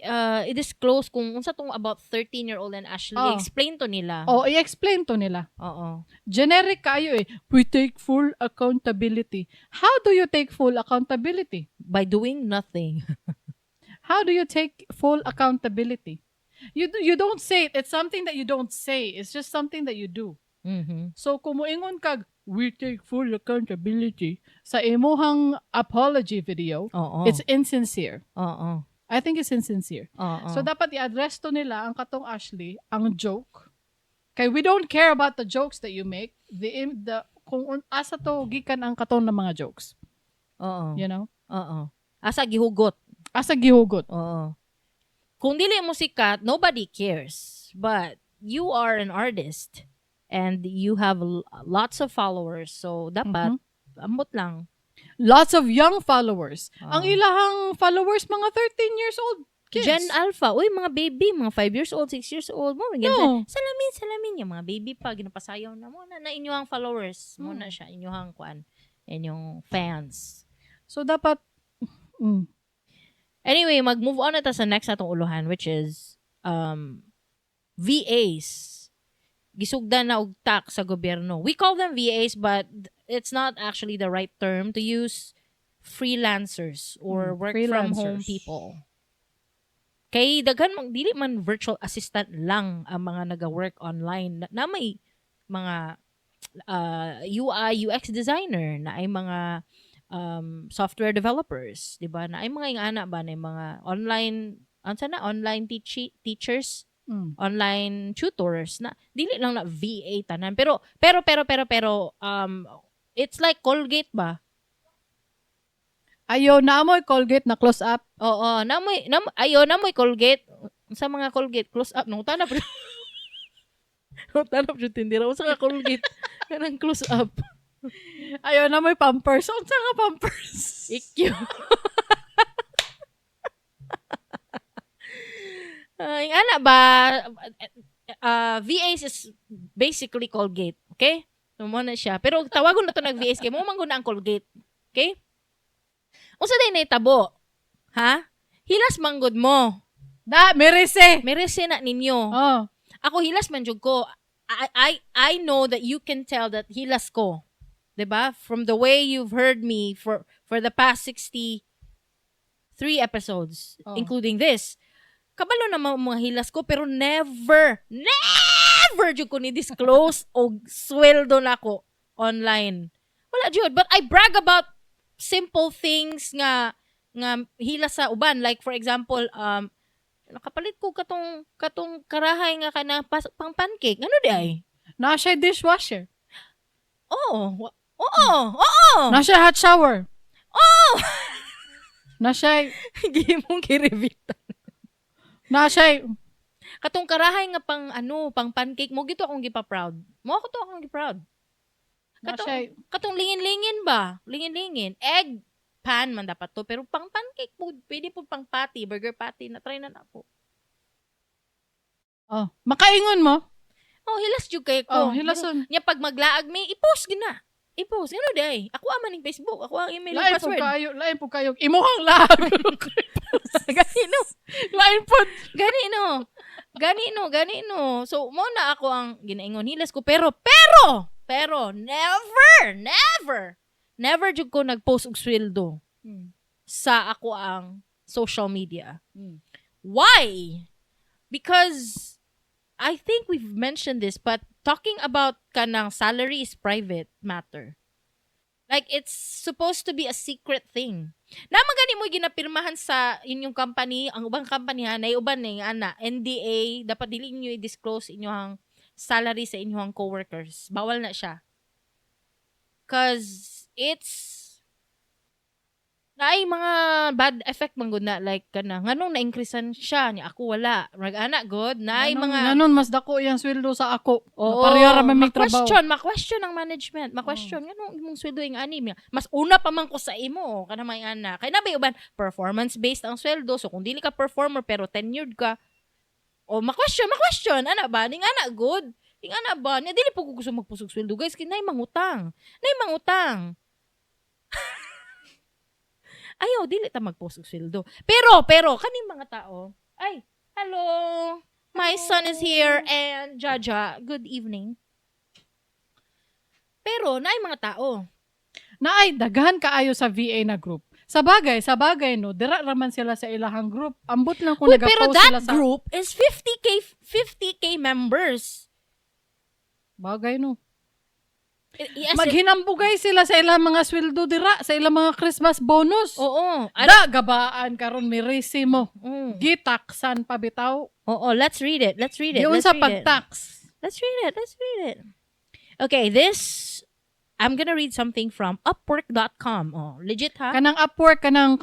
i-disclose kung unsa tong about 13-year-old and Ashley. Oh. Explain to nila. O i-explain to nila. Generic kayo eh. "We take full accountability." How do you take full accountability? By doing nothing. How do you take full accountability? You don't say it. It's something that you don't say. It's just something that you do. So kung moingon kag "We take full accountability" sa imuhang apology video, it's insincere. I think it's insincere. So dapat i-address to nila ang katong Ashley, ang joke. Kay we don't care about the jokes that you make. The kung asa to gikan ang katong na mga jokes, you know? Oo. Asa gihugot. Asa gihugot. Oo. Kung dili mo sikat, nobody cares. But you are an artist and you have lots of followers. So dapat ambot lang. Lots of young followers. Ah. Ang ilahang followers, mga 13 years old kids. Gen Alpha, uy, mga baby, mga 5 years old, 6 years old, mo, No. salamin, salamin, yung mga baby pa, ginapasayaw na mo na, na inyong followers, mo na siya, inyong kuan, inyong fans. So dapat Anyway, mag-move on na ta sa next natong uluhan, which is VAs. Gisugdan na og tax sa gobyerno. We call them VAs, but it's not actually the right term to use. Freelancers or work from home freelancers. People. Kay daghan mang dili man virtual assistant lang ang mga naga-work online na may mga UI UX designer na ay mga software developers, di ba? Na ay mga ingana ba na mga online unsa na, online teachers, online tutors na dili lang na VA tanan. Pero pero pero pero pero it's like Colgate ba? Ayo, naamoy Colgate na Close Up. Oo, namoy nam ayo, namoy Colgate sa mga Colgate Close Up nung tanap. Nung tanap jud tindira unsa ka Colgate kanang Close Up. Ayo, naamoy Pampers. Unsa nga Pampers? EQ. Ay, ana ba, VAs is basically Colgate, okay? So, mo na siya. Pero tawagon na to nag VAs kay mo man gud na ang Colgate. Okay? Unsa day nahitabo? Ha? Hilas manggod mo. Da, merese. Merese na ninyo. Oh. Ako, hilas man jud ko. I know that you can tell that hilas ko. 'Di ba? From the way you've heard me for the past 63 episodes, including this. Kabalo na mga hilas ko, pero never, never jud ko ni disclose og sweldo nako online. Wala jud, but I brag about simple things nga hilas sa uban, like for example, nakapalit ko katong karahay nga kana pang pancake. Ano di ay? Na siya dishwasher. Oo. Oo. Na siya hot shower. Oo. Na siya Gimong kirevita. Na siya Katong karahay nga pang ano, pang pancake mo gito akong gipa-proud. Mo ako to akong gi-proud. Na Katong siya katong lingin-lingin ba? Lingin-lingin. Egg pan man dapat to, pero pang pancake po, pwede po pang patty, burger patty na try na nako. Oh, makaingon mo. Oh, hilas jud kay ko. Oh, hilason. Nya pag maglaag mi, i-post gina. I-post. Ngano di ay? Ako man ning Facebook, ako ang email ug Lain po password. kayo, lain po kayo. Imuhang laag. Gani no. Lain po. Gani no. Gani no, gani no. So mo na ako ang ginaingon, hilas ko, pero pero pero never, never, never jud ko nagpost og sweldo sa ako ang social media. Why? Because I think we've mentioned this, but talking about kanang salary is private matter. Like, it's supposed to be a secret thing. Naman gani mo ginapirmahan sa inyong company, ang ubang company ha, nay uban ni ana, NDA, dapat dili niyo i-disclose inyong salary sa inyong coworkers. Bawal na siya. 'Cause it's naay mga bad effect man gud na, like kana nganong na-increasean siya niya, ako wala, rag ana good naay Nganon- mga Nganon mas dako yang sweldo sa ako. Oo, Pareha ra man may trabaho. Ma-question ang management. Ma-question nganong imong sweldo ing ani niya. Mas una pa man ko sa imo kana may ana. Kay nabay uban performance based ang sweldo. So kung dili ka performer pero tenured ka, o ma-question, ma-question ana ba ning ana good. Ing ana ba nya dili po ko gusto magpusog sweldo, guys, kay nay mangutang. Nay mangutang. Ayaw, dili ta magpost og sweldo. Pero, pero, kaning mga tao, ay, hello, my son is here and Jaja, good evening. Pero, naay mga tao. Naay daghan kaayo sa VA na group. Sa bagay no, dira raman sila sa ilahang group. Ambot lang kung Uy, pero nagapost that sila sa group is 50K members. Bagay no. Yes, Maghinambugay sila sa ilang mga sweldo dira, sa ilang mga Christmas bonus. Oo. Da gabaan karon mirisi mo. Gitaksan pa bitaw. Oo, let's read it. Let's read it. Giun Let's sa read it. pagtax. Let's read it. Let's read it. Okay, this I'm gonna read something from Upwork.com. Oh, legit ha? Kanang Upwork, kanang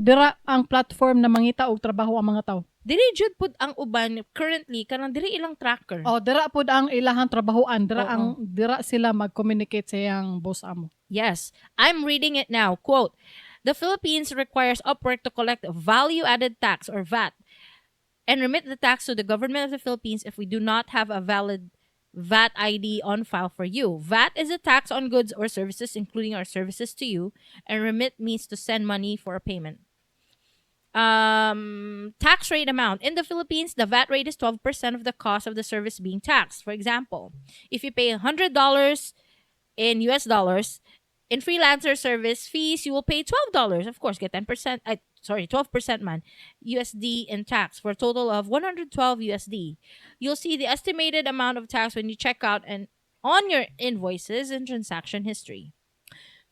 dira ang platform na mangita og trabaho ang mga tao. Diri jud pud ang uban currently, kanang diri ilang tracker. Oh, dira pod ang ilahang trabahoan, dira Oo. Ang dira sila mag-communicate sa iyang boss amo. Yes, I'm reading it now. Quote, "The Philippines requires Upwork to collect value-added tax or VAT and remit the tax to the government of the Philippines if we do not have a valid VAT ID on file for you. VAT is a tax on goods or services, including our services to you, and remit means to send money for a payment." Tax rate amount. In the Philippines, the VAT rate is 12% of the cost of the service being taxed. For example, if you pay $100 in US dollars in freelancer service fees, you will pay $12. Of course, get 10%, sorry, 12% man, USD in tax for a total of 112 USD. You'll see the estimated amount of tax when you check out and on your invoices and transaction history.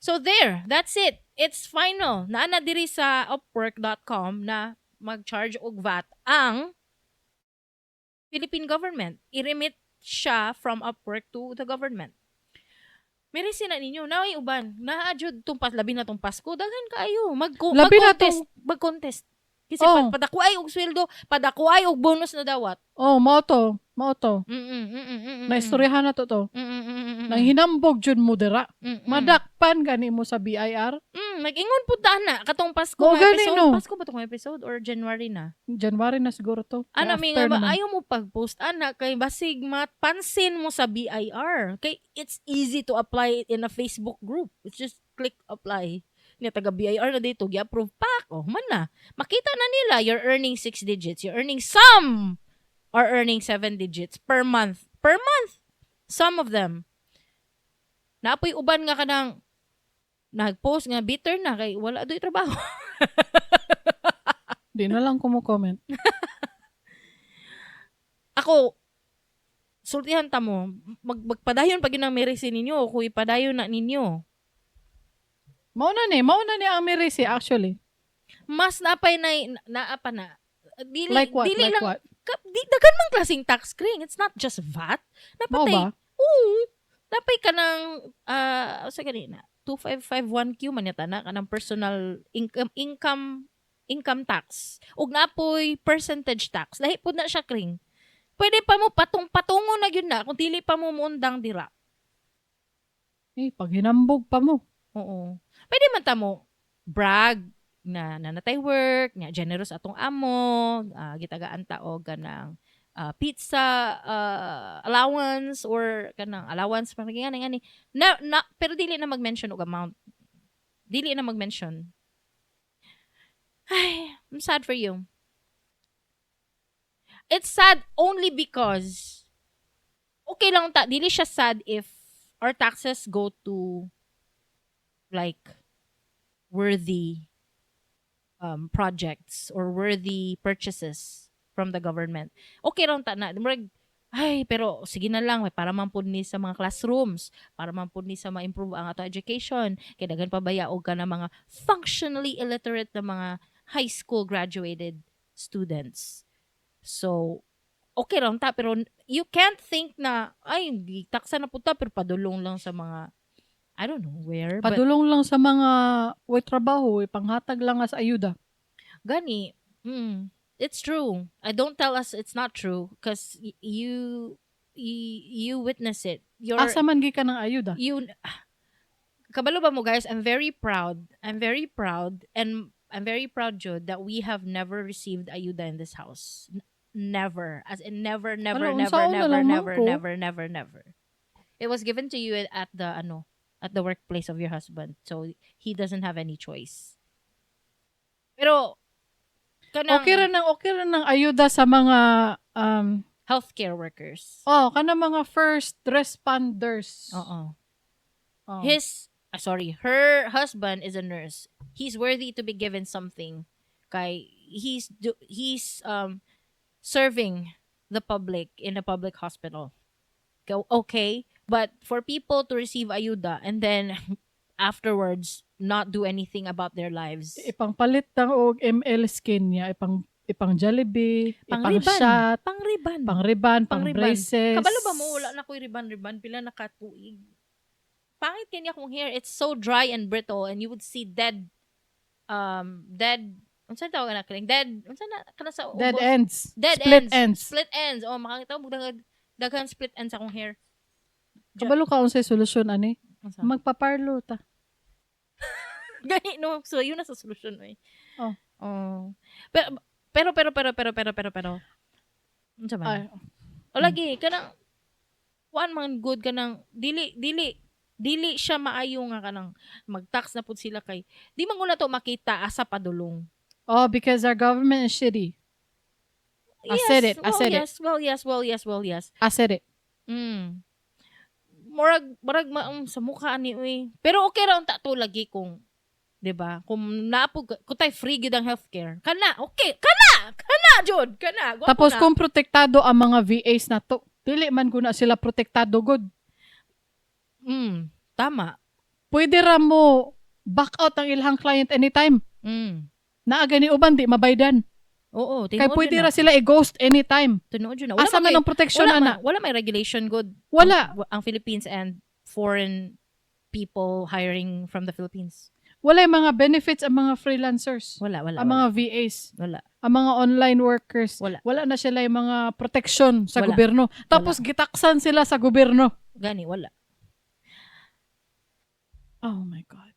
So there, that's it. It's final. Naa na diri sa upwork.com na mag-charge og VAT ang Philippine government. I-remit siya from Upwork to the government. Merisi na ninyo. Naay uban. Naa jud tong pas labi na tong Pasko. Daghan kaayo. Mag Labi na mag-contest. Mag-contest. Kasi Oh. padakuay og sweldo, padakuay og bonus na dawat. Oh, mao to. Mao to. Naistoryahan na to to. Nang hinambog jud mo dira. Madakpan gani mo sa BIR. Nag-ingon pud ta na katong Pasko Mo nga gani, episode. no. Pasko ba tong episode or January na? January na siguro to. Ana Kaya mi after nga ba, naman. Ayaw mo pag-post ana kay basig mapansin mo sa BIR. Kay it's easy to apply it in a Facebook group. It's just click apply. Nya taga BIR na dito, gi-approve pak. Oh, man na. Makita na nila you're earning six digits. You're earning, some are earning seven digits per month. Per month. Some of them. Naa poy uban nga kanang nag-post nga bitter na kay wala doy trabaho. Di na lang kumo-comment. Ako, sultihan ta mo, magpadayon pag yun ang merisi ninyo, kung ipadayon na ninyo. Mao na ni ang Merisi actually. Mas napay na, naa pa na. Dili, Like what? dili Like lang, what? Ka, di, daghan mang klaseng tax kring. It's not just VAT. Mao Napatay, ba? Oo. Napay ka ng, sa ganina, 2551Q man yata na, kanang personal income tax. Ug napoy percentage tax. Lahi pud na siya kring. Pwede pa mo patong-patungo na gyud na kung dili pa mo muundang dira. Eh, pag hinambog pa mo. Oo. Pwede man ta mo brag na nanatay work, nga generous atong amo, gitagaan ta og kanang pizza allowance or kanang allowance parang ngani ngani. Na pero dili na mag-mention og amount. Dili na mag-mention. Ay, I'm sad for you. It's sad only because okay lang ta, dili siya sad if our taxes go to like worthy projects or worthy purchases from the government. Okay lang ta na. Murag, ay, pero sige na lang, may para man pud ni sa mga classrooms, para man pud ni sa ma-improve ang ato education, kay daghan pa baya og kana mga functionally illiterate na mga high school graduated students. So, okay lang ta, pero you can't think na, ay, taksa na pud ta, pero padulong lang sa mga, I don't know where. But, Padulong lang sa mga way trabaho, ipanghatag lang as ayuda. Gani, it's true. I don't tell us it's not true because you witness it. You're, Asa man gikan ang ayuda? You kabalo ba mo, guys? I'm very proud. I'm very proud and I'm very proud, Jude, that we have never received ayuda in this house. Never. As in never, never, Ala, never, unsaon na never, lang man never, ko? Never, never, never. It was given to you at the ano, at the workplace of your husband. So he doesn't have any choice. Pero kanang Okay ra nang ayuda sa mga healthcare workers. Oh, kana mga first responders. Oo. Oh. His sorry, her husband is a nurse. He's worthy to be given something. Kay he's serving the public in a public hospital. Go okay, but for people to receive ayuda and then afterwards not do anything about their lives. Ipangpalit ng og ML skin niya, ipang Jollibee, ipang Pang-riban. shot, Pang-riban. pang riban, pang Pang-riban. braces. Kabalo ba mo, wala na ko'y riban-riban, pila na ka tuig. Pangit kanya akong hair. It's so dry and brittle and you would see dead, Unsa tawag na kining dead, unsa na kana sa Dead ubos? ends. Dead Split ends. ends. Split ends. Oh, makakita mo daghan daghan split ends akong hair. Kabalo ka unsay solusyon ani? Unsa? Magpaparlo ta. Gani no, so yun na sa solusyon eh. Oh. Oh. Pero pero pero pero pero pero pero pero unsa man? Ay, O lagi kanang kuan man good, kanang dili dili dili siya maayo nga kanang mag-tax na pud sila kay di man guna to makita asa padulong. Oh, because our government is shitty. I said it, I Well, said it. yes, well, yes, well, yes, well, yes. I said it. Murag murag sa mukha ani uy. Pero okay ra unta to lagi kung 'di ba? Kung naapog kung tay free gyud ang healthcare. Kana, okay. Kana, kana jud, kana. Gwapo Tapos na. kung protektado ang mga VAs na to, dili man guna sila protektado good. Tama. Pwede ra mo back out ang ilang client anytime. Naa gani uban di mabaydan. Oo, Kay tinuod pwede jud ra na. sila i-ghost anytime. Tinuod jud na. Wala Asa man man kay- ang protection wala ana? man, wala may regulation good. Wala. Ang Philippines and foreign people hiring from the Philippines. Wala yung mga benefits ang mga freelancers. Wala, wala. Ang mga VAs, Wala. Ang mga online workers. Wala. Wala na sila yung mga protection sa Wala. gobyerno. Tapos gitaksan sila sa gobyerno. Gani, wala. Oh my God.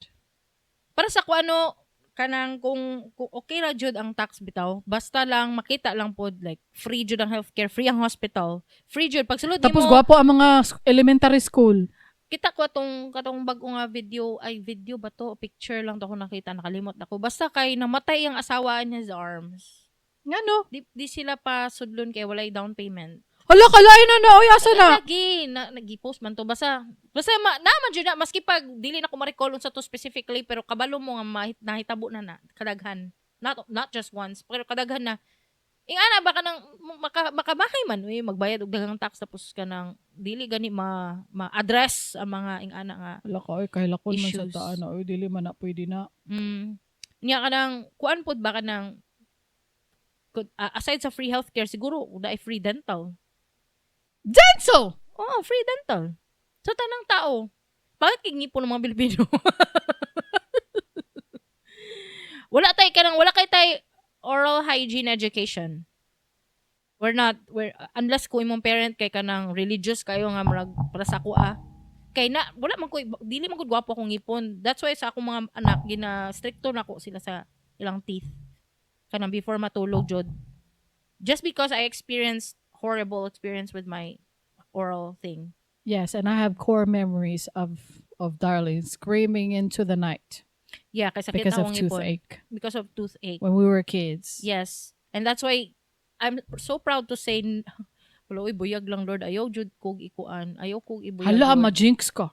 Para sa ko ano, kanang kung okay ra jud ang tax bitaw, basta lang makita lang pod like free jud ang healthcare, free ang hospital, free jud pagsulod Tapos nimo. gwapo ang mga elementary school. Kita ko atong katong bag-o nga video, ay, video ba to, picture lang to ako nakita, nakalimot ako. Basta kay namatay ang asawa in his arms. Ngano? Di sila pa sudlon kay walay down payment. Hala, kalain na na. Oy, asa na? Lagi na nagi-post man to, basta basta naman jud na maski pag dili na ko ma-recall unsa to specifically, pero kabalo mo nga nahitabo na na kadaghan, not not just once pero kadaghan na. Ingana ba kanang makabahay man uy, magbayad og daghang tax tapos kanang dili gani ma ma-address ang mga ingana nga Hala ka, oy, kahilakon man sa issues. taan na. Oy, dili man na pwede na. Nya kanang kuan pod ba kanang aside sa free healthcare, siguro naay free dental. Dental! Oo, free dental. Sa tanang tao. Bakit kay ngipon ng mga Pilipino? Wala tay kanang wala kay tay oral hygiene education. We're not we're unless kung imong parent kay kanang religious kayo nga murag para sa ako ah. Kay na wala man ko, dili man gud gwapo akong ngipon. That's why sa akong mga anak gina stricto nako sila sa ilang teeth. Kanang before matulog jud. Just because I experienced horrible experience with my oral thing. Yes, and I have core memories of Darlene screaming into the night Yeah, kay sakit because of akong ngipon. toothache Because of toothache. when we were kids. Yes. And that's why I'm so proud to say, wala oy, buyag lang Lord, ayaw jud kog ikuan, ayaw kog ibuyag. Hala, Lord. ma-jinx ka.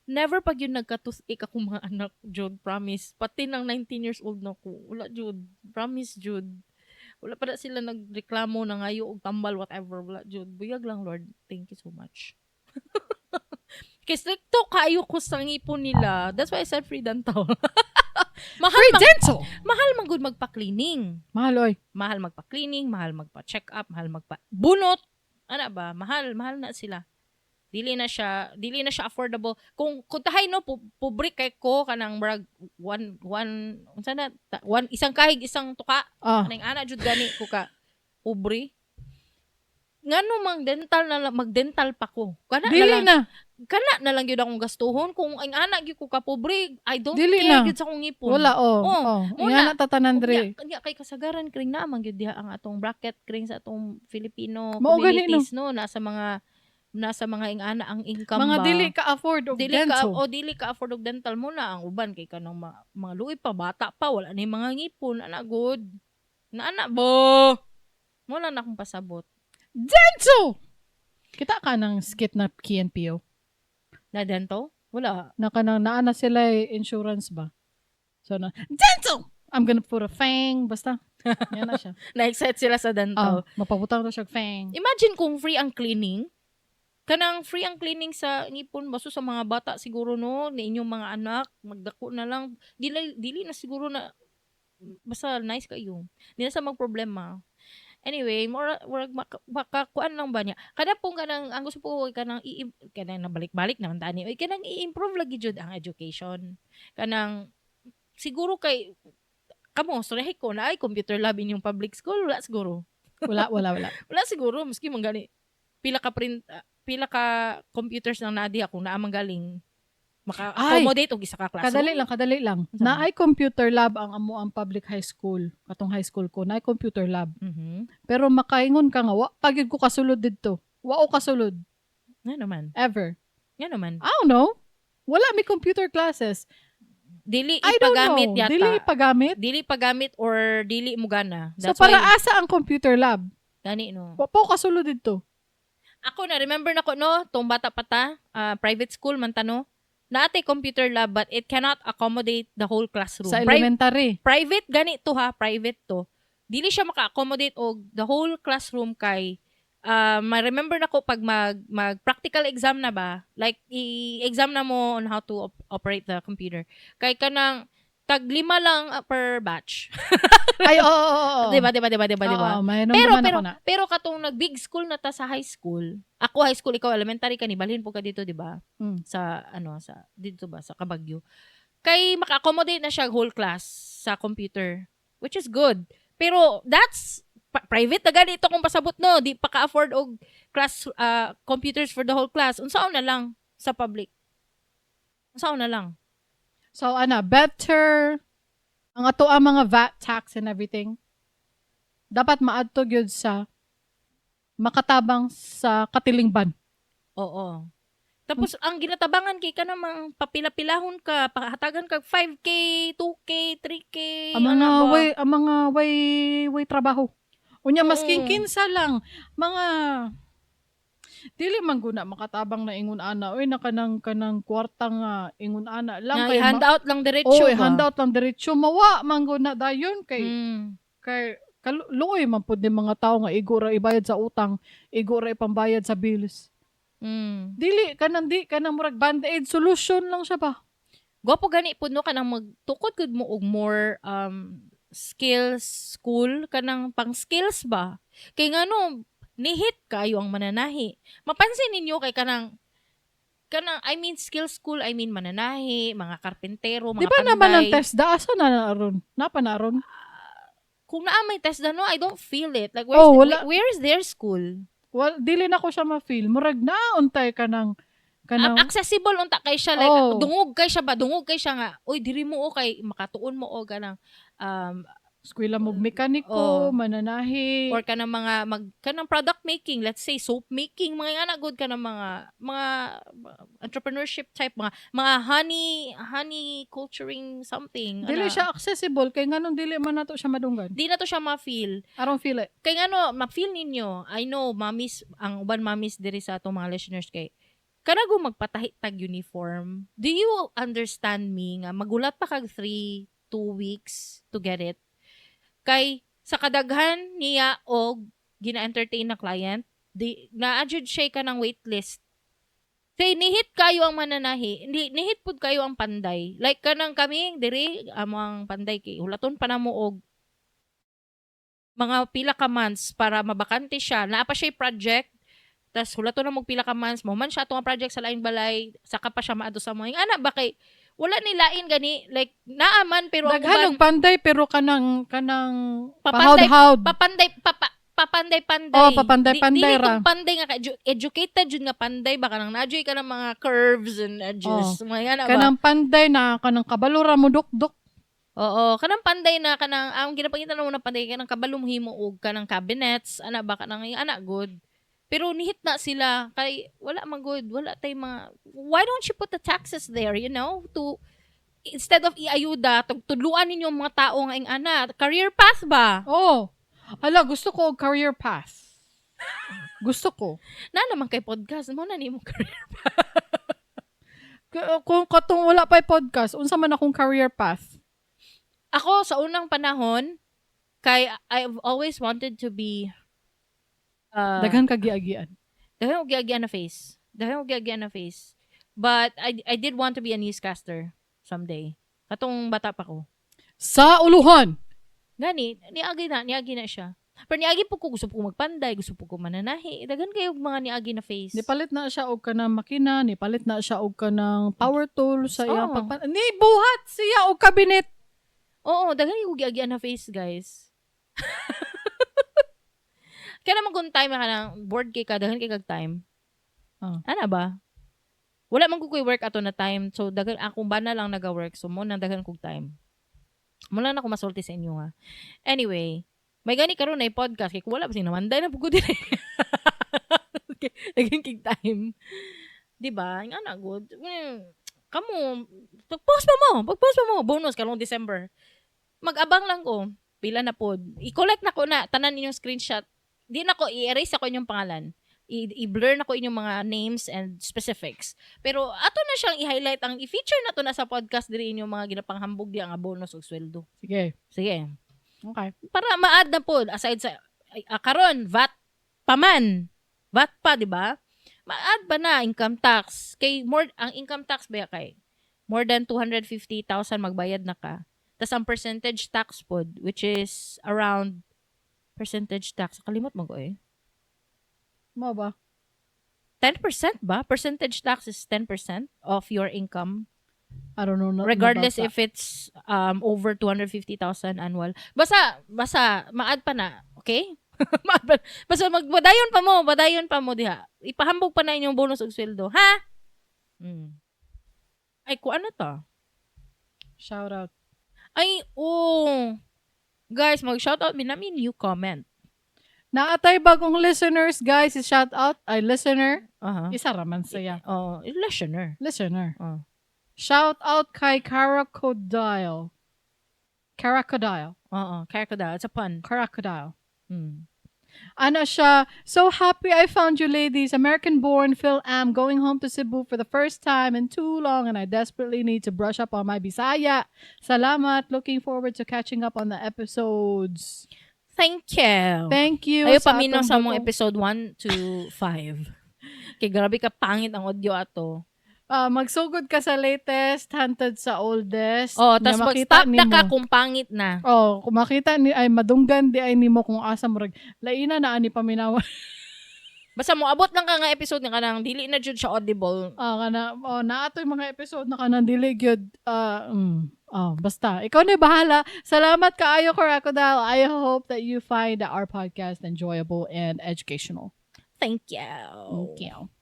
Never pag yun nagka-toothache akong mga anak, jud, promise. Pati nang 19 years old na ko, wala jud, promise jud. Wala pa na sila nagreklamo na ngayo og tambal whatever, wala jud. Buyag lang Lord. Thank you so much. Kay stricto kaayo ko sa ngipon nila. That's why I said free dental. Mahal Free man, dental! Mahal man gud magpa-cleaning. Mahal, oy. Mahal magpa-cleaning, mahal magpa-check up, mahal magpa bunot. Ana ba? Mahal, mahal na sila. Dili na siya affordable. Kung tahay no pobre kay ko kanang murag one one unsa na one isang kahig isang tuka. Anang ana jud gani ko ka pobre. Ngano mang dental na lang, magdental pa ko. Kana Dili na lang, na. Kana na lang gyud akong gastuhon kung ang ana gyud ko ka pobre, I don't Dili care na. gyud sa akong ngipon. Wala, oh. Oh, Oh. muna. Nga na tatanan dre. Nya, kay kasagaran kring na man gyud diha ang atong bracket kring sa atong Filipino Mao gani, communities no, nasa mga ingana ang income Mga ba. dili ka afford og Dili dental. ka o dili ka afford og dental mo na ang uban kay kanang mga luoy pa, bata pa, wala ni mga ngipon ana good na ana bo mo lang na akong pasabot. Dental! Kita ka ng skit na Key and Peele? Na dental, wala. Na kanang naa na sila eh, insurance ba? So na, dental! I'm gonna put a fang. Basta. Yan na siya. Na-excite sila sa dental. Ah, mapabutang na siya og fang. Imagine kung free ang cleaning. Kanang free ang cleaning sa ngipon baso sa mga bata siguro no, ni inyong mga anak, magdako na lang. Dili dili na siguro na basta nice kayo. Di na sa magproblema. Anyway, mura murag makakuan lang ba niya. Kada pong kanang ang gusto po kanang i kanang nabalik-balik naman tani. Oy, kanang i-improve lagi jud ang education. Kanang siguro kay Kamo, storyahe ko na ay computer lab inyong public school, wala siguro. Wala, wala, wala. Wala siguro, maski man gani pila ka print ah, pila ka computers nang naa diha kung naa man galing maka-accommodate og isa ka classroom. Kadali lang, kadali lang. Unsa man? Naay computer lab ang amo ang public high school. Katong high school ko, naay computer lab. Pero makaingon ka nga, wa pa gyud ko kasulod didto. Wa ko kasulod. Nga naman. Ever. Nga naman. I don't know. Wala may computer classes. Dili I don't ipagamit know. yata. Dili ipagamit. Dili pagamit or dili mo gana. So That's para why asa ang computer lab? gani no. Wa pa ko kasulod didto. Ako na remember na ko no, tong bata pa ta, private school man ta no. Naa tay computer lab but it cannot accommodate the whole classroom. Sa elementary. Private gani to ha, private to. Dili siya maka-accommodate og the whole classroom kay ma-remember na ko pag mag practical exam na ba, like i-exam na mo on how to operate the computer. Kay kanang tag lima lang per batch. Ay, oo. Di ba, di ba, di ba, di ba, di ba? Oo, may Pero pero ako na. pero katong nag big school na ta sa high school. Ako high school, ikaw elementary ka ni balhin po ka dito, di ba? Sa ano sa dito ba sa Kabagyo. Kay maka-accommodate na siya whole class sa computer, which is good. Pero that's private na ganito kung pasabot no, di pa ka-afford og class computers for the whole class. Unsaon na lang sa public? Unsaon na lang? So, ana, better ang ato ang mga VAT tax and everything dapat maadto gyud sa makatabang sa katilingban. Oo. Tapos ang ginatabangan kay ka namang papila-pilahon ka, pahatagan kag 5K, 2K, 3K. Ang mga ano ba? way ang mga way way trabaho. Unya masking kinsa lang mga dili man guna makatabang na ingon ana oy na kanang kwarta nga ingon ana lang Nga kay i-handout lang diretso oh, ba? i-handout lang diretso mawa man guna dayon kay kay kaluoy man pud ni mga tao nga igo ra ibayad sa utang, igo ra ipambayad sa bills. Dili kanang di kanang murag band-aid solution lang siya ba? Gwapo gani pud no kanang magtukod gud mo og more skills school kanang pang skills ba. Kay ngano nihit kayo ang mananahi. Mapansin ninyo kay kanang I mean skills school, I mean mananahi, mga karpentero, mga Di ba naman ang panday. TESDA asa na na aron? Napa na aron? Kung naa may TESDA no, I don't feel it. Like where's Oh, wala. where is their school? Well, dili na ko siya ma-feel. Murag nauntay ka ng kanang Accessible unta kay siya like dungog kay siya ba, dungog kay siya nga oy diri mo o kay makatuon mo o kanang eskwela mo mekaniko, mananahi. Or kanang mga mag kanang product making, let's say soap making, mga nga na good kanang mga entrepreneurship type, mga honey honey culturing something. Dili ana. siya accessible kay nganong dili man nato siya madunggan. Di na to siya ma-feel. I don't feel it. Kay ngano ma-feel ninyo, I know mamis ang uban mamis diri sa atong mga listeners kay kana go magpatahi tag uniform. Do you understand me nga magulat pa kag 3 2 weeks to get it? Kay sa kadaghan niya og gina-entertain na client, di naa jud siya ka ng wait list. Kay nihit kayo ang mananahi, hindi nihit pud kayo ang panday. Like kanang kami diri among panday kay hulaton pa namo og mga pila ka months para mabakante siya. Naa pa siya project. Tas hulaton na mo pila ka months, mo man siya atong project sa laing balay, saka pa siya maadto sa mga ana ba kay wala ni lain gani like naa man pero ang Daghan uban og panday pero kanang Papanday- pahawd-hawd. papanday papa papanday-panday. Oh, papanday-panday Di, dili ra. tong panday nga educated jud nga panday baka nang naadyoy ka ng mga curves and edges. Mga ana ba? Kanang panday na kanang kabalo ra mo dukduk. Oo, kanang panday na kanang ang ginapangita na mo na panday kanang kabalo mo himo og kanang cabinets, ana ba kanang ana good. Pero nihit na sila kay wala man good, wala tay mga, why don't you put the taxes there, to instead of iayuda, tudluan ninyo ang mga tao nga ing ana, career path ba? Oh. Ala, gusto ko og career path. Gusto ko. Na naman kay podcast mo na nimo career. Kung katong wala pa podcast, unsa man akong career path? Ako sa unang panahon kay I've always wanted to be Daghan ka giagian. Daghan og giagian na face. Daghan og giagian na face. But I did want to be a newscaster someday. Katong bata pa ko. Sa uluhan. Gani, niagi na siya. Pero niagi po ko, gusto po ko magpanday, gusto po ko mananahi. Daghan kayo mga niagi na face. Nipalit na siya og kanang makina, nipalit na siya og kanang power tool sa iyang Oo. pagpan. Ni buhat siya og cabinet. Oo, daghan ko giagyan na phase, guys. Kaya naman kung time ka nang bored kay ka, daghan kay kag time. Oh. Ana ba? Wala man ko koy work ato na time. So daghan akong bana lang naga-work. So mo nang daghan kog time. Mo lang na ako masulti sa inyo ha. Anyway, may gani karon na podcast kay kung wala pa sing namanday na pud ko dire. Okay, daghan kig time. Di ba? Ang ana good. Kamo, pag-post pa mo, pag-post pa mo, bonus karong December. Mag-abang lang ko. Pila na pod. I-collect na ko na tanan inyong screenshot. Di na ko i-erase ako inyong pangalan. I-blur na ko inyong mga names and specifics. Pero ato na siyang i-highlight ang i-feature na to na sa podcast diri inyong mga ginapanghambog di ang bonus ug sweldo. Sige. Sige. Okay. Para ma-add na pod aside sa ay, karon VAT pa man. VAT pa, di ba? Ma-add ba na income tax? Kay more ang income tax ba kay more than 250,000 magbayad na ka. Tas ang percentage tax pod which is around percentage tax kalimot mo ko eh. Mo ba? 10% ba? Percentage tax is 10% of your income I don't know. Not regardless about if it's over 250,000 annual. Basta basta ma-add pa na, okay? Ma-add pa. Basta magpadayon pa mo, padayon pa mo diha. Ipahambog pa na inyong bonus ug sweldo, ha? Ay, ku ano to? Shout out. Ay, oh. Guys, mag-shoutout mi namin new comment. Naatay bagong listeners, guys. I-shout out ay listener. Isa raman siya. Oh, listener. Listener. Oh. Shout out kay Caracodile. Caracodile. Oo, crocodile. It's a pun. Crocodile. Ano siya, "So happy I found you ladies. American-born Phil Am going home to Cebu for the first time in too long and I desperately need to brush up on my Bisaya. Salamat. Looking forward to catching up on the episodes." Thank you. Thank you. Ayo sa paminaw atong sa mong bagong- episode 1 to 5. Kay grabe ka pangit ang audio ato. Ah, magsugod ka sa latest, hantod sa oldest. Oh, tas Nya makita mag-stop na ka nimo. kung pangit na. Oh, kung makita ni ay madunggan di ay nimo kung asa murag laina na ani paminawan. Basta mo abot lang ka nga episode nga kanang dili na jud siya audible. Ah, kana oh, naa to'y mga episode na kanang dili gyud oh, basta ikaw na bahala. Salamat kaayo, Crocodile. I hope that you find our podcast enjoyable and educational. Thank you. Thank you.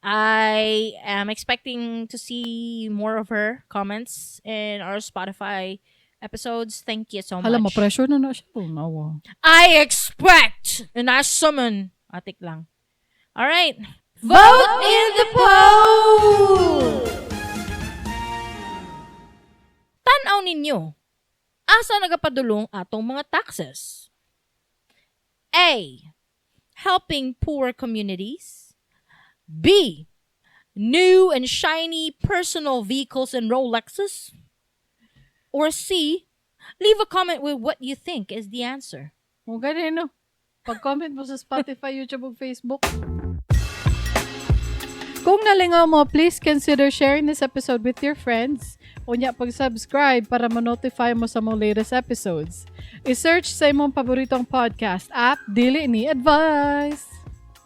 I am expecting to see more of her comments in our Spotify episodes. Thank you so Hala, much. ma-pressure na na siya. Oh, nawa. I expect and I summon. Atik lang. All right. Vote in the poll! Tan-aw ninyo. Asa nagapadulong atong mga taxes? A. Helping poor communities. B. New and shiny personal vehicles and Rolexes. Or C. Leave a comment with what you think is the answer. Mo gani no. Pag-comment mo sa Spotify, YouTube ug Facebook. Kung nalingaw mo, please consider sharing this episode with your friends. Unya pag-subscribe para ma-notify mo sa mong latest episodes. I-search sa imong paboritong podcast app, Dili Ni Advice.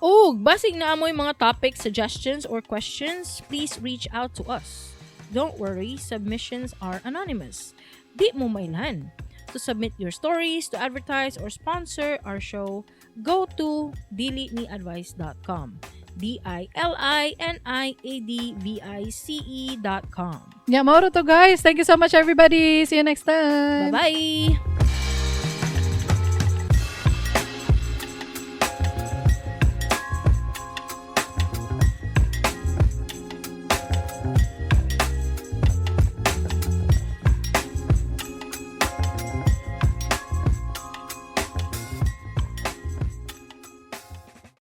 Ug basig naa moy mga topic suggestions or questions, please reach out to us. Don't worry, submissions are anonymous. Di mo mailhan. To submit your stories, to advertise or sponsor our show, go to diliniadvice.com. diliniadvice.com. Nya, mao to guys. Thank you so much, everybody. See you next time. Bye-bye!